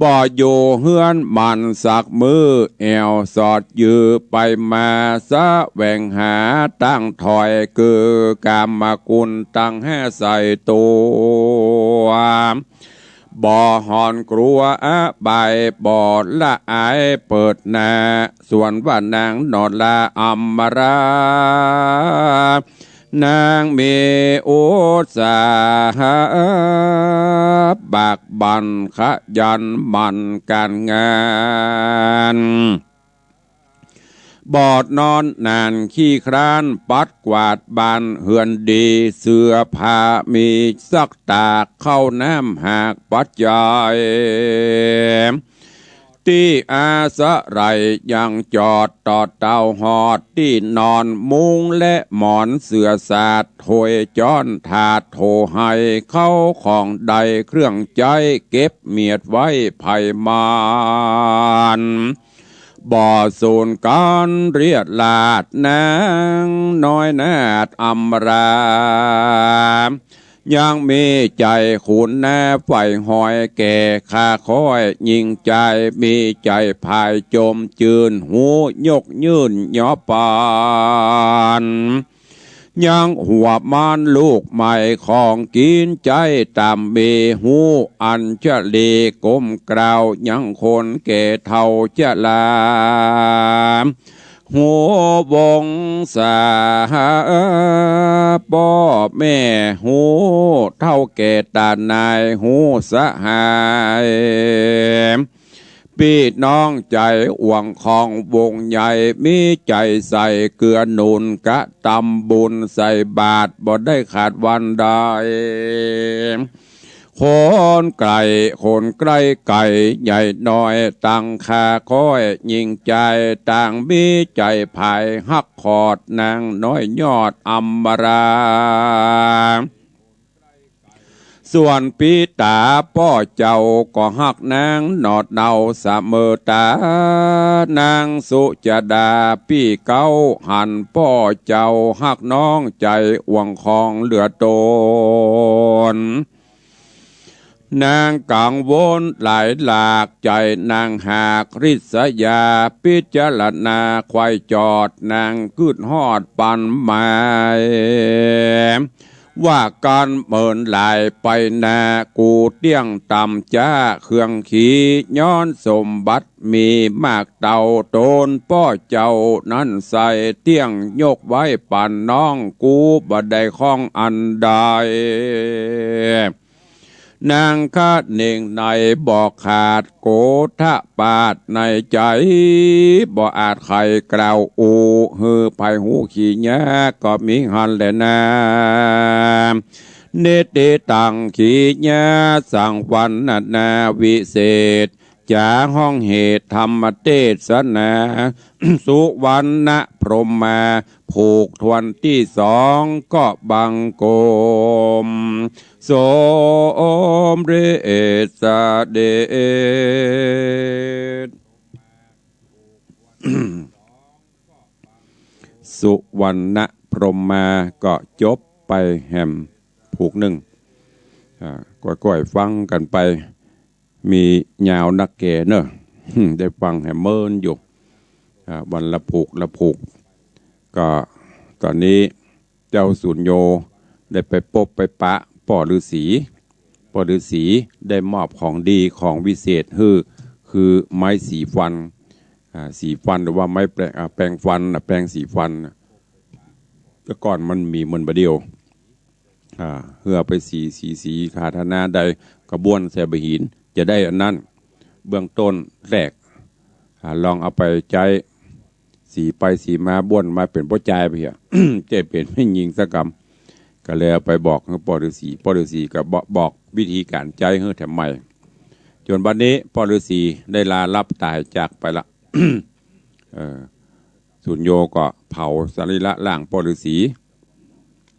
บ่อยู่เฮือนมันสักมื้อ แอ่วสอดยื้อไปมา แสวงหาตังค์ถ้อย คือก๋ามกุลตังห้าใส่ตั๋ว บ่หอนกลัวอบาย บ่ละอายเปิดหน้า ส่วนว่านางหนอดลาอำมารา นางมีอุตสาหะ บากบั่นขยันหมั่นก๋านงาน บ่นอนหนานขี้คร้าน ปัดกวาดบ้านเฮือนดี เสื้อผ้ามีซักตาก ข้าวน้ำหากปัจจัย ตี้อาศัยยังจอด ต่อเต้าฮอดตี้นอน มุ้งและหมอนเสื่อสาด ถ้วยจ๊อนถาดโถไห เข้าของใดเครื่องใจ๊ เก็บเมียดไว้ไผมาน บ่สูญก๋านเรียราษฎร์ นางน้อยนาฏอำมารา ยังมีใจ๋ขุนนาใฝ่หอย แก่ข้าค้อยยิ่งใจ๋ มีใจ๋ผายจมจื้น ฮู้ยกยื่นยอปาน ยังหัวม้านลูกใหม่ ของกิ๋นใจ๊ต่ำมี ฮู้อัญชลีก้มกราบ ยังคนแก่เฒ่าจะลา ฮู้วงศา ป้อแม่ ฮู้เฒ่าแก่ต๋านาย ฮู้สหาย ปี้น้องใจ๋อ่วงของวงใหญ่ มีใจ๋ใส่เกื้อหนุน กระตำบุญใส่บาตร บ่ได้ขาดวันใด คนใกล้ คนใกล้ไก๋ ใหญ่น้อย ตังข้าก้อย ยิ่งใจ๋ ต่างมีใจ๋ใผ ฮักขอดนางน้อยยอดอำมารา ส่วนปี้ต๋าป้อเจ้าก็ฮักนางหนอเนาเสมอต๋า นางสุจดาปี้เก๊า หันป้อเจ้าฮักน้องใจ๋อ่วงของเหลือต๋น นางกังวลหลายหลากใจ๋ นางหากริษยา พิจารณาใค่จอด นางกึ๊ดฮอดปันหมาย ว่ากั๋นเมินหลายไปนา กูเตี้ยงต่ำจ๊าเครื่องขี ย้อนสมบัติมีมากเต้า ต๋นป้อเจ้านั้นใส่ เตี้ยงยกไว้ปันน้อง กูบ่ได้ข้องอันใด นางคะเน่งในบ่ขาด โกธปาทในใจ๋ บ่อาจใค่กล่าวอู้ หื้อใผฮู้ขี้ยา ก็มีหั้นแลนา นิติตังขี้ยา สังวรรณนาวิเศษ จ๋าฮ้องเหตุธรรมเตสนา สุวรรณพรหมา ผูกถ้วนตี้สอง ก็บังคม สมเร็จเสด็จ สุวรรณพรหมาก็จบไปแหมผูกนึ่ง อ่า ก้อยๆ ฟังกั๋นไป มียาวนักแก่เนอะ ได้ฟังแหมเมินอยู่ อ่า วันละผูกละผูก ก็ต๋อนนี้ เจ้าสุญโญได้ไปปบไปปะป้อฤๅษี ป้อฤๅษีได้มอบของดีของวิเศษหื้อ คือไม้สีฟัน อ่า สีฟันหรือว่าไม้แปรง อ่า แปรงฟันน่ะ แปรงสีฟันน่ะ แต่ก่อนมันมีเหมือนบ่าเดี่ยว อ่า หื้อเอาไปสี สี สี ขาธนาได้กระบวนใส่บ่าหิน จะได้อันนั้น เบื้องต้นแรก อ่า ลองเอาไปใจ๊ สีไปสีมาบ้วนมาเป๋นป้อจายไปเหีย จะเป๋นแม่ญิงสักกำ ก็เลยเอาไปบอกหื้อป้อฤๅษี ป้อฤๅษีก็บอก บอกวิธีก๋านใจ๊หื้อแถมใหม่ จ๋นบัดนี้ป้อฤๅษีได้ลาลับต๋ายจากไปละ เอ่อ สุญโญก็เผาสรีระร่างป้อฤๅษี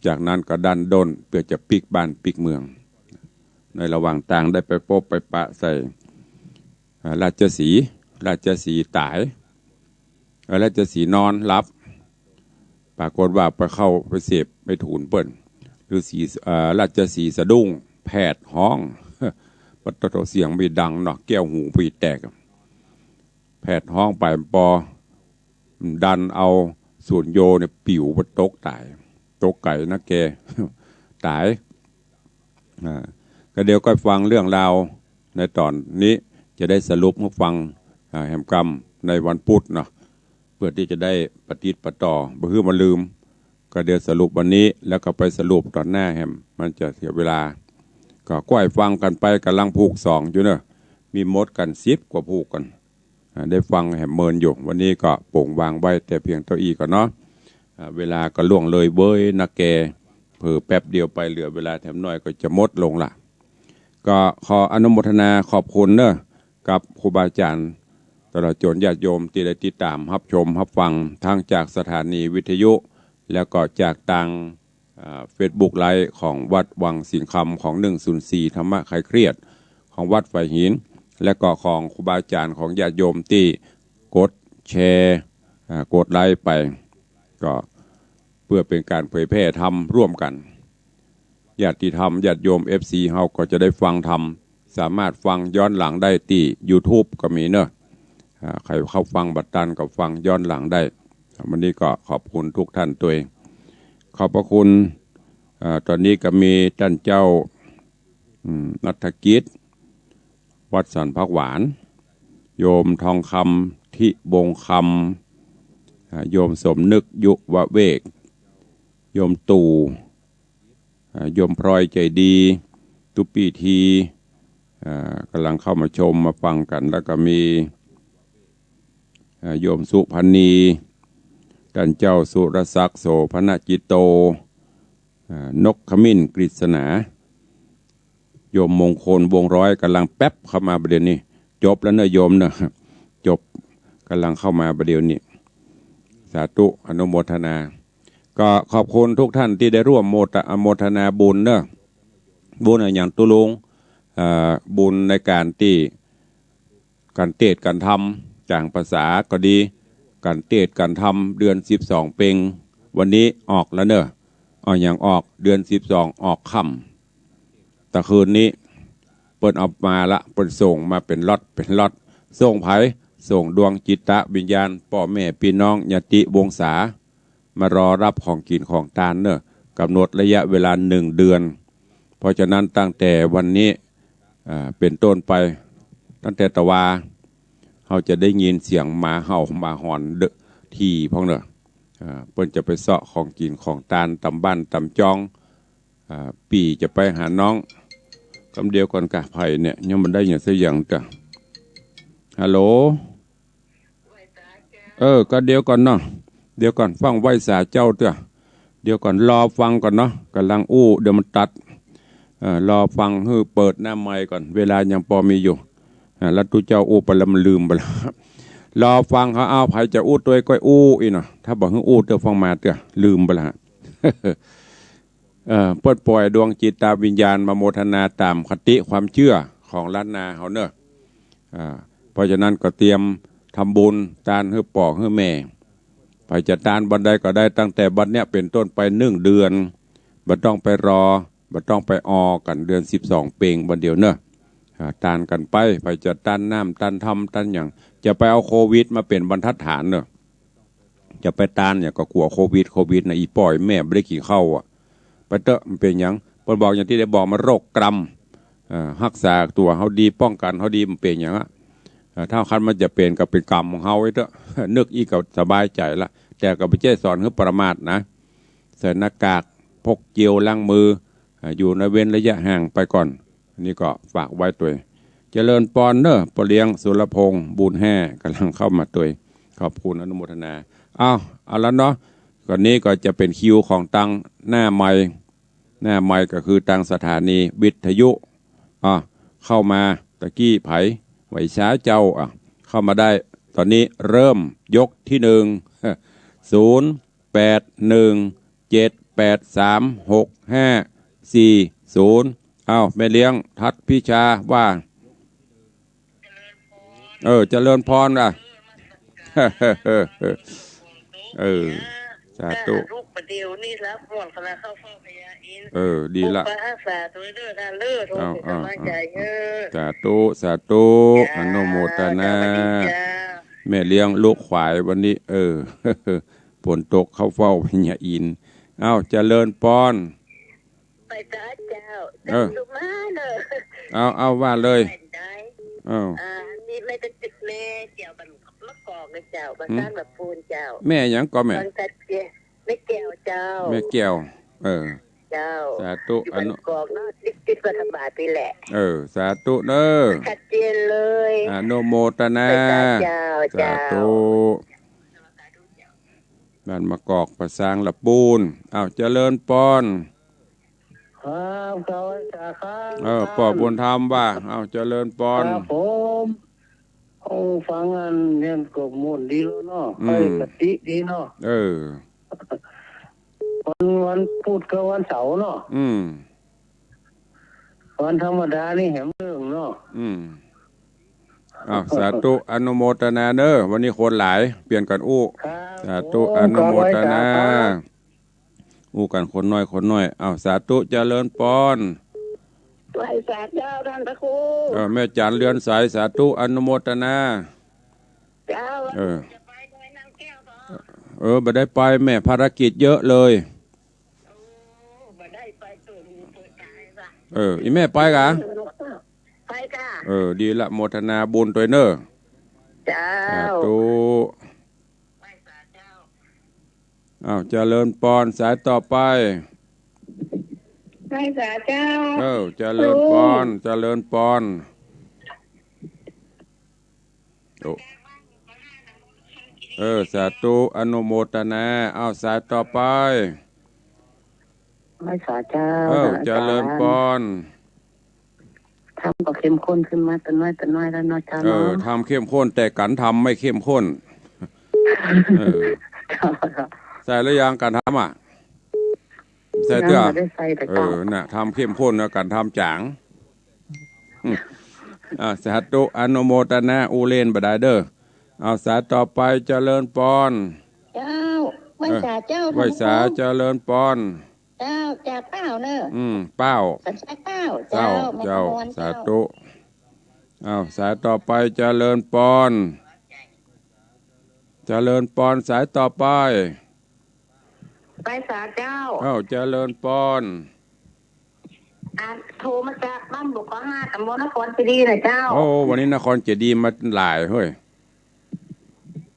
จากนั้นก็ดั้นด้นเปื้อจะปิ๊กบ้านปิ๊กเมือง ในระหว่างตางได้ไปปบไปปะใส่ อ่า ราชสีห์ ราชสีห์ต๋าย เอ่อ ราชสีห์นอนหลับ ปรากฏว่าไปเข้าไปเสพไปถูนเปิ้น ฤๅษี เอ่อ ราชสีห์สะดุ้ง แผดฮ้อง ปะโต เสียงมีดังเนาะ แก้วหูปี้แตก แผดฮ้องไป ป้อดันเอาสุญโญเนี่ยปิ๋วไปตกต๋าย ตกไก๋นักแก ต๋าย อ่า ก็เดี๋ยวก้อยฟังเรื่องราวในต๋อนนี้ จะได้สรุปหื้อฟัง อ่า แหมกำในวันพุธเนาะ เปื้อตี้จะได้ปะติดปะต่อ บ่หื้อมันลืม ก็เดี๋ยวสรุปวันนี้ แล้วก็ไปสรุปต๋อนหน้าแหม มันจะเสียเวลา ก็ก้อยฟังกั๋นไป ก่ำลังผูกสองอยู่เนาะ มีหมดกั๋นสิบกว่าผูกกั๋น อ่า ได้ฟังแหมเมินอยู่ วันนี้ก็โป๋งวางไว้แต่เพียงเต้าอี้ก่อนเนาะ อ่า เวลาก็ล่วงเลยเว้ยนักแก เผลอแป๊บเดียวไป เหลือเวลาแถมน้อยก็จะหมดลงละ ก็ขออนุโมทนาขอบคุณเนาะ กับครูบาอาจ๋ารย์ ตลอดจ๋นญาติโยมตี้ได้ติดต๋ามฮับชมฮับฟัง ทั้งจากสถานีวิทยุ แล้วก็จากตาง อ่า เฟซบุ๊กไลฟ์ของวัดวังสิงห์คำของหนึ่งศูนย์สี่ธรรมะคลายเครียดของวัดฝายหิน และก็ของครูบาอาจ๋ารย์ของญาติโยมตี้กดแชร์ อ่า กดไลค์ไป ก็เปื้อเป๋นก๋านเผยแผ่ธรรมร่วมกั๋น ญาติธรรมญาติโยม เอฟซี เฮาก็จะได้ฟังธรรม สามารถฟังย้อนหลังได้ตี้ยูทูบก็มีเนาะ อ่า ใผเข้าฟังบ่ตันก็ฟังย้อนหลังได้ วันนี้ก็ขอบคุณทุกท่านตวย ขอบพระคุณ อ่า ต๋อนนี้ก็มีต้านเจ้า อืม ณัฐกิจ วัดสันผักหวาน โยมทองคำ ทิวงศ์คำ อ่า โยมสมนึก ยุวเวก โยมตู่ อ่า โยมพลอยใจดี ตุ๊ปี้ที อ่า ก่ำลังเข้ามาชมมาฟังกั๋น แล้วก็มี อ่า โยมสุพรรณี ต้านเจ้าสุรศักดิ์ โสภณจิตโต อ่า นกขมิ้นกฤษณา โยมมงคล วงศ์ร้อย ก่ำลังแป๊บเข้ามาบ่าเดี่ยวนี้ จบแล้วเน่อโยมเน่อ จบ ก่ำลังเข้ามาบ่าเดี่ยวนี้ สาธุ อนุโมทนา ก็ขอบคุณทุกท่านตี้ได้ร่วมโมทะ อนุโมทนาบุญเน่อ บุญอะหยังตุ๊ลุง เอ่อ บุญในก๋านตี้ ก๋านเตสน์ก๋านธรรม จ๋างพรรษาก็ดี ก๋านเตสน์ก๋านธรรม เดือนสิบสองเพ็ง วันนี้ออกแล้วเน่อ เอาหยังออก เดือนสิบสองออกค่ำ ตะคืนนี้ เปิ้นเอามาละ เปิ้นส่งมาเป๋นล็อต เป๋นล็อต ส่งใผ ส่งดวงจิตวิญญาณ ป้อแม่ปี้น้อง ญาติวงศา มารอฮับของกิ๋นของตานเน่อ ก๋ำหนดระยะเวลาหนึ่งเดือน เพราะฉะนั้นตั้งแต่วันนี้ อ่า เป๋นต้นไป ตั้งแต่ตะวา เฮาจะได้ยินเสียงหมาเห่าหมาหอนเด้อ ถี่พ่องเน่อ อ่า เปิ้นจะไปเซาะของกิ๋นของตานต๋ามบ้านต๋ามจ้อง อ่า ปี้จะไปหาน้อง กำเดียวก่อนกะ ใผเนี่ย ยังบ่ได้หยังสักอย่างเตื้อ ฮัลโหล เออ ก็เดี๋ยวก่อนเนาะ เดี๋ยวก่อน ฟั่งไหว้สาเจ้าเตื้อ เดี๋ยวก่อน รอฟังก่อนเนาะ ก่ำลังอู้ เดี๋ยวมันตัด เออ รอฟัง หื้อเปิดหน้าไมค์ก่อน เวลายังปอมีอยู่ อ่า แล้วตุ๊เจ้าอู้ไปแล้วมันลืมไปแล้ว รอฟังเขา เอา ใผจะอู้ตวยก็อู้อี้เนาะ ถ้าบ่หื้ออู้เตื้อฟังมาเตื้อ ลืมไปแล้ว เอ่อ ปลดปล่อยดวงจิตวิญญาณ มาโมทนาต๋ามคติความเจื้อของล้านนาเฮาเน่อ อ่า เพราะฉะนั้นก็เตรียมทำบุญตานหื้อป้อหื้อแม่ ใผจะตานบ่อนใดก็ได้ ตั้งแต่บ่อนเนี้ยเป๋นต้นไปหนึ่งเดือน บ่ต้องไปรอ บ่ต้องไปออกั๋น เดือนสิบสองเพ็งบ่อนเดียวเน่อ อ่า ตานกั๋นไป ใผจะตานน้ำ ตานธรรม ตานหยัง จะไปเอาโควิดมาเป๋นบรรทัดฐานเน่อ จะไปตานหยังก็กั๋วโควิด โควิดนะ อี่ป้ออี่แม่บ่ได้กิ๋นข้าวอะ ไปเต๊อะ บ่เป๋นหยัง เปิ้นบอกอย่างตี้ได้บอกมา โรคกรรม เอ่อ ฮักษาตั๋วเฮาดี ป้องกั๋นเฮาดี บ่เป๋นหยังอะ เอ่อ ถ้าคันมันจะเป๋นก็เป๋นกรรมของเฮาไว้เต๊อะ นึกอี้ก็สบายใจ๋ละ แต่ก็บ่ใจ้สอนหื้อประมาทนะ ใส่หน้ากาก พกเจลล้างมือ เอ่อ อยู่ในเว้นระยะห่างไปก่อน อันนี้ก็ฝากไว้ตวย เจริญปอนเน่อ ป้อเลี้ยงสุรพงษ์ บุญแฮ่ ก่ำลังเข้ามาตวย ขอบคุณอนุโมทนา อ้าว เอาละเนาะ ก่อนนี้ก็จะเป๋นคิวของตางหน้าไมค์ หน้าไมค์ก็คือตางสถานีวิทยุ อ่ะ เข้ามาตะกี้ใผ ไหว้สาเจ้า อ่ะ เข้ามาได้ ตอนนี้เริ่มยกที่หนึ่ง ศูนย์แปดหนึ่งเจ็ดแปดสามหกห้าสี่ศูนย์ อ้าว แม่เลี้ยงทัดพิชาว่า เออ เจริญพรนะ เออ สาธุ ลูกประเดี๋ยวนี้รับหมดคณะเข้าเฝ้าพญาอินทร์ เออ ดีละ ปกปักรักษาตวยเด้อท่านเด้อ โทษ เอา เอา สบายใจ๋ เอา เออ สาธุ สาธุ จ้า อนุโมทนา จ้า สวัสดีจ้า แม่เลี้ยงลูกขวายวันนี้ เออ ฝนตกเข้าเฝ้าพญาอินทร์ เอ้า เจริญปอน ไปจ้าเจ้า เออ เจ้าสุมาเนอะ เอา เอา ว่าเลย ไปได้ เอ้า อ่า นี่แม่จะติดแม่เจ้า บ้านมะกอกนะเจ้า บ้าน อืม ต้านมะปูนเจ้า แม่หยังก่อแม่ บ้านชัดเจน แม่แก้วเจ้า แม่แก้ว เออ เจ้า สาธุ อยู่บ้าน อนุ กอกเนาะ ติด ติดรัฐบาลนี่แหละ เออ สาธุเนอะ ชัดเจนเลย อนุโมทนา ไปจ้าเจ้า สาธุ เจ้า บ้านมะกอก ป่าซางละปูน อ้าว เจริญปอน ครับ สวัสดีครับ เออ ป้อบุญธรรมว่า อ้าว เจริญปอน ครับผม โอ้ ฟังอันเนี่ยก็ม่วนดีแล้วเนาะ อืม ใคร่คติดีเนาะ เออ วัน วันพุธกับวันเสาร์เนาะ อืม วันธรรมดานี่แหมเรื่องเนาะ อืม อ้าว สาธุ อนุโมทนาเนอะ วันนี้คนหลาย เปลี่ยนกั๋นอู้ ครับ สาธุ ผม อนุโมทนา ขอไหว้สาครับ อู้กั๋นคนน้อย คนน้อย อ้าว สาธุ เจริญปอน ไหว้สาเจ้าท่านพระครู เออ แม่จันเรือนใส สาธุ อนุโมทนา เจ้า เออ จะไปดอยนางแก้วต่อ เออ บ่ได้ไปแม่ ภารกิจเยอะเลย โอ้ บ่ได้ไป เปิดหูเปิดตาว่ะ เออ อี่แม่ไปกะ ไปกะ เออ ดีละ โมทนาบุญตวยเนอะ เจ้า สาธุ ไหว้สาเจ้า อ้าว เจริญปอน สายต่อไป ไหว้สาเจ้า เออ เจริญปอน เจริญปอน โอ้ เออ สาธุ อนุโมทนา อ้าว สายต่อไป ไหว้สาเจ้า เออ เจริญปอน ธรรมก็เข้มข้นขึ้นมาแต่น้อยแต่น้อยแล้วเนาะเจ้า เออ เนาะ ธรรมเข้มข้น แต่ก๋านทำไม่เข้มข้น เออ เจ้า เจ้า ใส่หรือยังก๋านทำอะ ใส่เตื้อ ยังบ่ได้ใส่แต่ เออ เจ้า น่ะ ธรรมเข้มข้นนะ ก๋านทำจ๋าง อืม อ่า สาธุ อนุโมทนา อู้เล่นบ่ได้เด้อ เอา สายต่อไป เจริญปอน เจ้า ไหว้สาเจ้า เออ ไหว้สา เจ้า เจริญปอน เจ้า จากเป้าเนอะ อืม เป้า สัญชัยเป้า เจ้า เจ้า เจ้า แม่คำมอน สาธุ เจ้า เอา สายต่อไป เจริญปอน เจริญปอน สายต่อไป ไหว้สาเจ้า เอ้า เจริญปอน อ่ะ โทรมาจากบ้านบกกอกห้า ตำบลนครเจดีย์นะเจ้า โอ้ วันนี้นครเจดีย์มาหลายเฮ้ย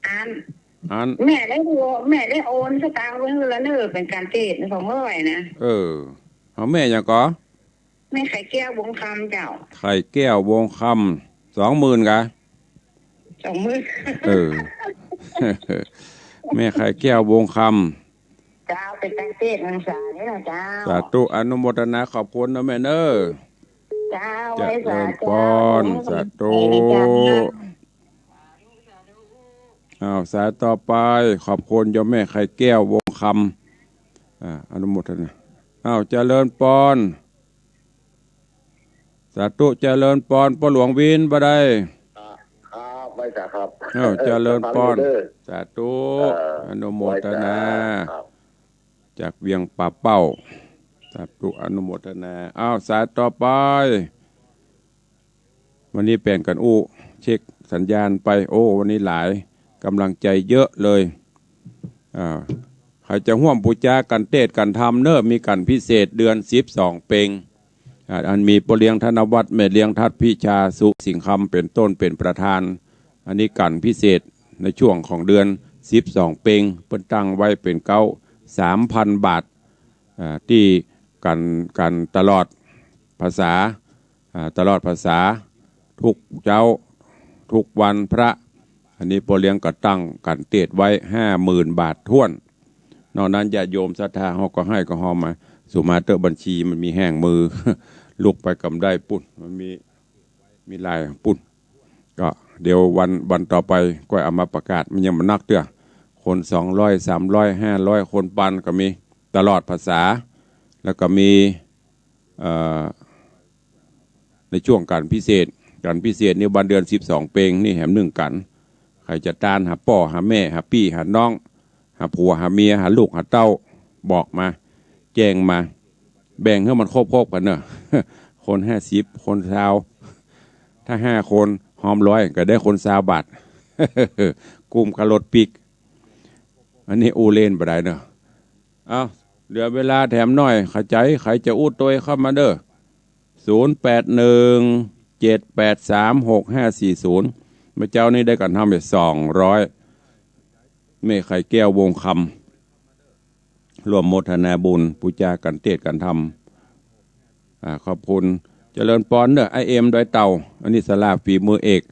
อัน อัน แม่ได้โอ- แม่ได้โอนสตางค์ไว้ให้แล้วเนอะ เป๋นก๋านเกษตรของเมื่อไหร่นะ เออ เอาแม่หยังก่อ แม่ไข่แก้ว วงคำเจ้า ไข่แก้ว วงคำ สองหมื่นกะ สองหมื่น เออ แม่ไข่แก้ว วงคำ เจ้า เป๋นก๋านเกษตรของสานี่นะเจ้า สาธุ อนุโมทนา ขอบคุณนะแม่เนอะ เจ้า เจริญปอน ไหว้สาเจ้า สาธุ ไหว้สาเจ้า อ้าว สายต่อไป ขอบคุณโยมแม่ไข่แก้ว วงคำ อ่า อนุโมทนา อ้าว เจริญปอน สาธุ เจริญปอน ป้อหลวงวินบ่ได้ ครับ ครับ ไหว้สาครับ อ้าว เจริญปอน สาธุ เอ่อ อนุโมทนา ไหว้สาครับ จากเวียงป่าเป้า สาธุ อนุโมทนา อ้าว สายต่อไป วันนี้แป่งกั๋นอู้ เช็คสัญญาณไป โอ้ วันนี้หลาย ก๋ำลังใจ๋เยอะเลย อ่า ใผจะฮ่วมปู๋จาก๋านเตศน์ก๋านธรรมเนอะ มีก๋านพิเศษเดือนสิบสองเป็ง อ่า อันมีป้อเลี้ยงธนวัฒน์ แม่เลี้ยงทัดพิชา สุสิงห์คำ เป๋นต้นเป๋นประธาน อันนี้ก๋านพิเศษในช่วงของเดือนสิบสองเป็ง เปิ้นตั้งไว้เป๋นเก๊า สามพันบาท อ่า ตี้ก๋าน ก๋านตลอดพรรษา อ่า ตลอดพรรษา ทุกเจ๊า ทุกวันพระ อันนี้ป้อเลี้ยงก็ตั้งก๋านเตศน์ไว้ห้าหมื่นบาทถ้วน นอกนั้นญาติโยมศรัทธาเฮาก็หื้อก็ฮอมมา สุมาเต๊อะ บัญชีมันมีแฮ่งมือ ลุกไปก่ำใดปุ้น มันมี มีหลายปุ้น ก็เดี๋ยววัน วันต่อไปก้อยเอามาประกาศ มันยังบ่นักเตื้อ คนสองร้อย สามร้อย ห้าร้อย คนปันก็มี ตลอดพรรษา แล้วก็มี เอ่อ ในช่วงก๋านพิเศษ ก๋านพิเศษนี่วันเดือนสิบสองเป็งนี่แหมนึ่งก๋าน ใผจะตานหาป้อหาแม่ หาปี้หาน้อง หาผัวหาเมีย หาลูกหาเต้า บอกมา แจ้งมา แบ่งหื้อมันครบๆ กั๋นเนอะ คนห้าสิบ คนซาว ถ้าห้าคนฮอมร้อยก็ได้คนซาวบาท กุ้มค่ารถปิ๊ก อันนี้อู้เล่นบ่ได้เนอะ เอ้า เหลือเวลาแถมหน้อย ใผจะ ใผจะอู้ตวยเข้ามาเด้อ ศูนย์แปดหนึ่ง เจ็ดแปดสาม หกห้าสี่ศูนย์ เมื่อเจ๊านี้ได้ก๋านทำไปสองร้อย แม่ไข่แก้ว วงคำ ร่วมโมทนาบุญ ปู๋จาก๋านเตศน์ก๋านธรรม อ่า ขอบคุณ เจริญปอนเนอะ ไอ้เอ็ม ดอยเต่า อันนี้ศาลาฝีมือเอก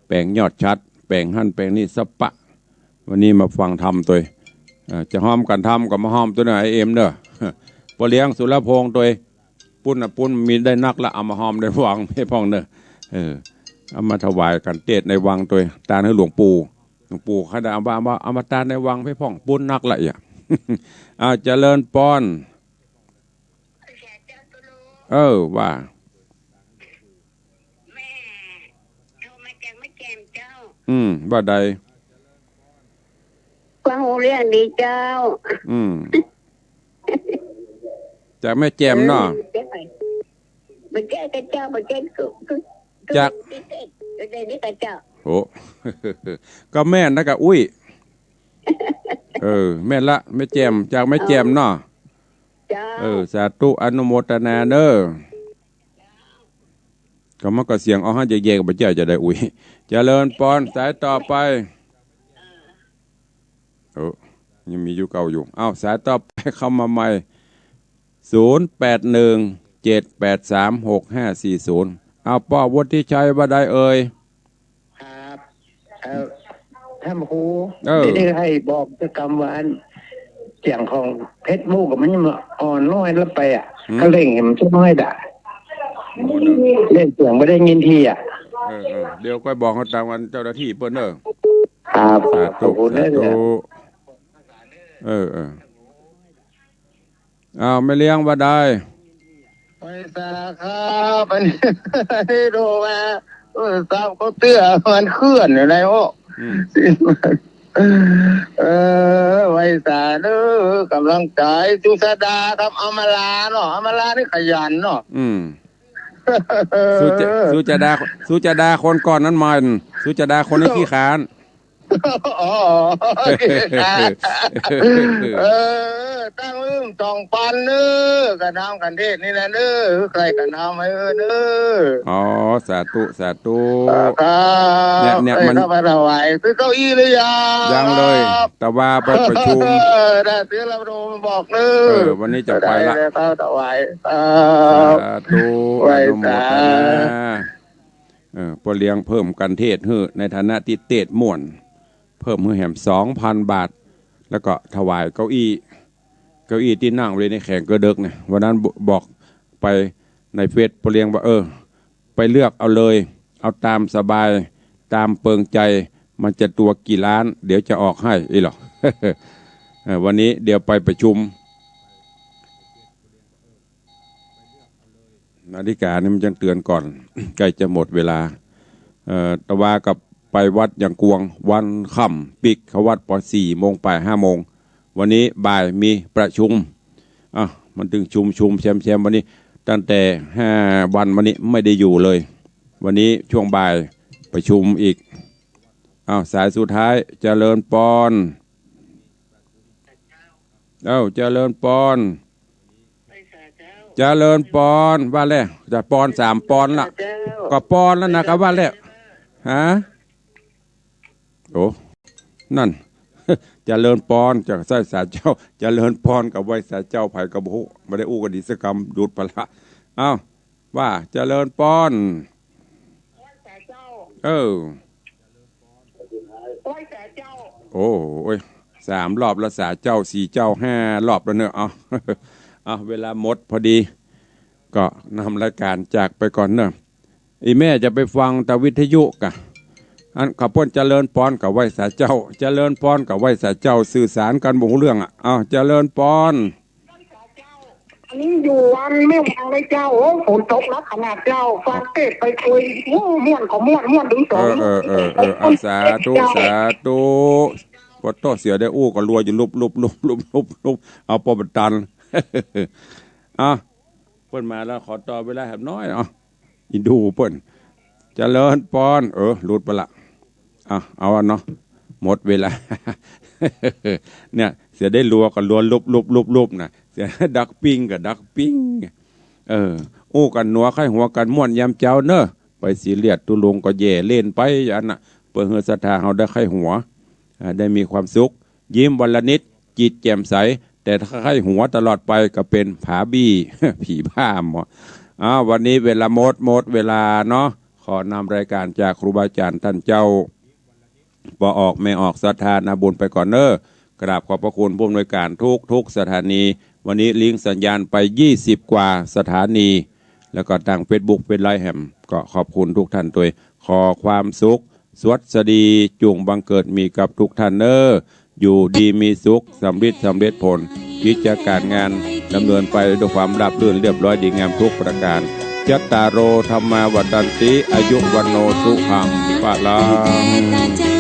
แป๋งยอดชัด แป๋งหั้นแป๋งนี่สะปะ วันนี้มาฟังธรรมตวย อ่า จะฮอมก๋านธรรมก็มาฮอมตวยเนอะ ไอ้เอ็ม เนอะ ป้อเลี้ยงสุรพงษ์ตวย ปุ้นน่ะ ปุ้นมีได้นักละ เอามาฮอมได้วังไปพ่องเนอะ เออ เอามาถวายก๋านเตศน์ในวังตวย ตานหื้อหลวงปู่ หลวงปู่เขาได้เอามา เอามา เอามาตานในวังไปพ่อง ปุ้นนักละเอีย อ่า เจริญปอน เออ ว่า แม่โทรมาจากแม่แจ่มเจ้า อืม ว่าใด กวางหูเรื่องดีเจ้า อืม จากแม่แจ่มเนาะ อืม บ่ใจ้กะเจ้า บ่ใจ้กะ กะ จาก กะ กะ กะ กะ นี่กะเจ้า โอ้ ก็แม่นนะกะ อุ้ย เออ แม่นละ แม่แจ่ม จากแม่แจ่มเนาะ เจ้า เออ สาธุ อนุโมทนาเนอะ ก็มันก็เสียงเอาหั้นแยกๆ บ่ใจ้จะได้ อุ้ย เจริญปอน สายต่อไป เออ ยังมีอยู่เก่าอยู่ เอ้า สายต่อไปเข้ามาใหม่ ศูนย์แปดหนึ่ง เจ็ดแปดสาม หกห้าสี่ศูนย์ เอ้า ป้อวุฒิชัย ว่าใดเอ่ย ครับ เอ่อ ท่านพระครู เออ ได้ ได้หื้อบอกเตื้อกำว่าอัน เสียงของเฟซบุ๊กอะ มันยังอ่อนน้อยละไปอะ หืม ก็เร่งหื้อมันจะน้อยดะ หมดเนอะ เล่นเสียงบ่ได้ยินทีอะ เออ เออ เดี๋ยวก้อยบอกเขาตางวันเจ้าหน้าตี้เปิ้นเนอะ ครับ สาธุ ขอบคุณ สาธุ เด้อ เออ เออ อ้าว แม่เลี้ยงว่าได้ ไหว้สาครับ อันนี้ อันนี้ดูว่า เออ ทราบเขาเตื้อมันเคลื่อนอยู่ในโอ้ อืม เออ ไหว้สาเด้อ ก๋ำลังใจ๋ สุชาดาครับ อำมาลาเนาะ อำมาลานี่ขยันเนาะ อืม สุจ- สุชาดา สุชาดาคนก่อนนั้นมัน สุชาดาคนนี้ขี้ขลาด อ๋อ โอเคครับ เออ ตั้งลืมสองปันเน้อ ก๋านน้ำคันเทศนี่นะเน้อ ใคร่ก๋านน้ำหื้อเน้อ อ๋อ สาธุ สาธุ ครับ เนี่ย เนี่ย เอ้ย มัน เข้ามาถวาย ซื้อเก้าอี้หรือยัง ยังเลย ครับ แต่ว่าไปประชุม เออ ได้ ซื้อแล้วโทรมาบอกเน้อ เออ วันนี้จะไปละ ได้แล้วครับ ถวาย ครับ สาธุ ไหว้สา อนุโมทนา เออ ป้อเลี้ยงเพิ่มคันเทศหื้อ ในฐานะตี้เตศน์ม่วน เพิ่มหื้อแหมสองปันบาท แล้วก็ถวายเก้าอี้ เก้าอี้ตี้นั่งเลยในแข่งกระเดิกเนี่ย วันนั้นบ- บอกไปในเฟซป้อเลี้ยงว่า เออ ไปเลือกเอาเลย เอาต๋ามสบาย ต๋ามเปิงใจ๋ มันจะตั๋วกี่ล้าน เดี๋ยวจะออกหื้อ อี้หรอ เออ วันนี้เดี๋ยวไปประชุม นาฬิกานี่มันยังเตือนก่อน ใกล้จะหมดเวลา เอ่อ ตะวากับไปวัดหยังกวง วันค่ำปิ๊ก เข้าวัดปอสี่โมงปาย ห้าโมง วันนี้บ่ายมีประชุม อ่ะ มันตึงชุมชุมแชมแชมวันนี้ ตั้งแต่ห้าวันมานี้ไม่ได้อยู่เลย วันนี้ช่วงบ่ายประชุมอีก อ้าว สายสุดท้าย เจริญปอน เอ้า เจริญปอน เจริญปอน ว่าแล้ว จะปอนสามปอนละ ก็ปอนแล้วนะ ก็ว่าแล้ว ฮะ โอ้ นั่น เจริญปอน จะไหว้สาเจ้า เจริญปอนกับไหว้สาเจ้า ใผก็บ่ฮู้ บ่ได้อู้กั๋นดีสักกำ หลุดไปละ เอ้า ว่า เจริญปอน เออ โอ้ย สามรอบแล้ว สาเจ้า สี่เจ้า ห้ารอบแล้วเนอะ เอา เอา เวลาหมดพอดี ก็นำรายก๋านจากไปก่อนเนอะ อีแม่จะไปฟังตะวิทยุกะ อันเขาเปิ้นเจริญปอนกับไหว้สาเจ้า เจริญปอนกับไหว้สาเจ้า สื่อสารกั๋นบ่ฮู้เรื่องอะ เอา เจริญปอน อันนี้อยู่วังแม่วังเลยเจ้า โอ้ ฝนตกหนักขนาดเจ้า ฟังเตศน์ไปคุย โอ้ ม่วนก็ม่วน ม่วนตึงสอง เออ เออ เออ เออ เอา สาธุ สาธุ ปอโต้เสียได้อู้ก็ลัวอยู่ลุบลุบลุบลุบลุบลุบ เอาปอบ่ตัน เอา เปิ้นมาแล้ว ขอต่อเวลาแหมน้อย เอา อีดูเปิ้น เจริญปอน เออ หลุดไปละ อ่ะ เอาอะเนาะ หมดเวลา เนี่ย เสียได้ลัวก็ลัวลุบลุบลุบลุบนะ เสียดักปิ้งก็ดักปิ้ง เออ อู้กั๋นหนัวใค่หัวกั๋นม่วนยามเจ๊าเนอะ ไปซีเรียสตุ๊ลุงก็แย่เล่นไปอย่างนั้นน่ะ เปื้อหื้อศรัทธาเฮาได้ใค่หัว อ่า ได้มีความสุข ยิ้มวันละนิด จิตแจ่มใส แต่ถ้าใค่หัวตลอดไปก็เป๋นผาบี้ ผีบ้าหมอ อ้าว วันนี้เวลาหมด หมดเวลาเนาะ ขอนำรายก๋านจากครูบาอาจ๋ารย์ต้านเจ้า ป้อออกแม่ออกศรัทธานาบุญไปก่อนเน้อ กราบขอบพระคุณผู้อำนวยการทุกๆสถานี วันนี้ลิงก์สัญญาณไปยี่สิบกว่าสถานี แล้วก็ตางเฟซบุ๊ก เฟซไลฟ์แหม ก็ขอบคุณทุกท่านตวย ขอความสุข สวัสดีจุ่งบังเกิดมีกับทุกท่านเน้อ อยู่ดีมีสุข สำริดสำเร็จผล กิจก๋ารงานดำเนินไปด้วยความราบรื่นเรียบร้อยดีงามทุกประการ จัตตาโร ธัมมา วัฑฒันติ อายุ วัณโณ สุขัง พลัง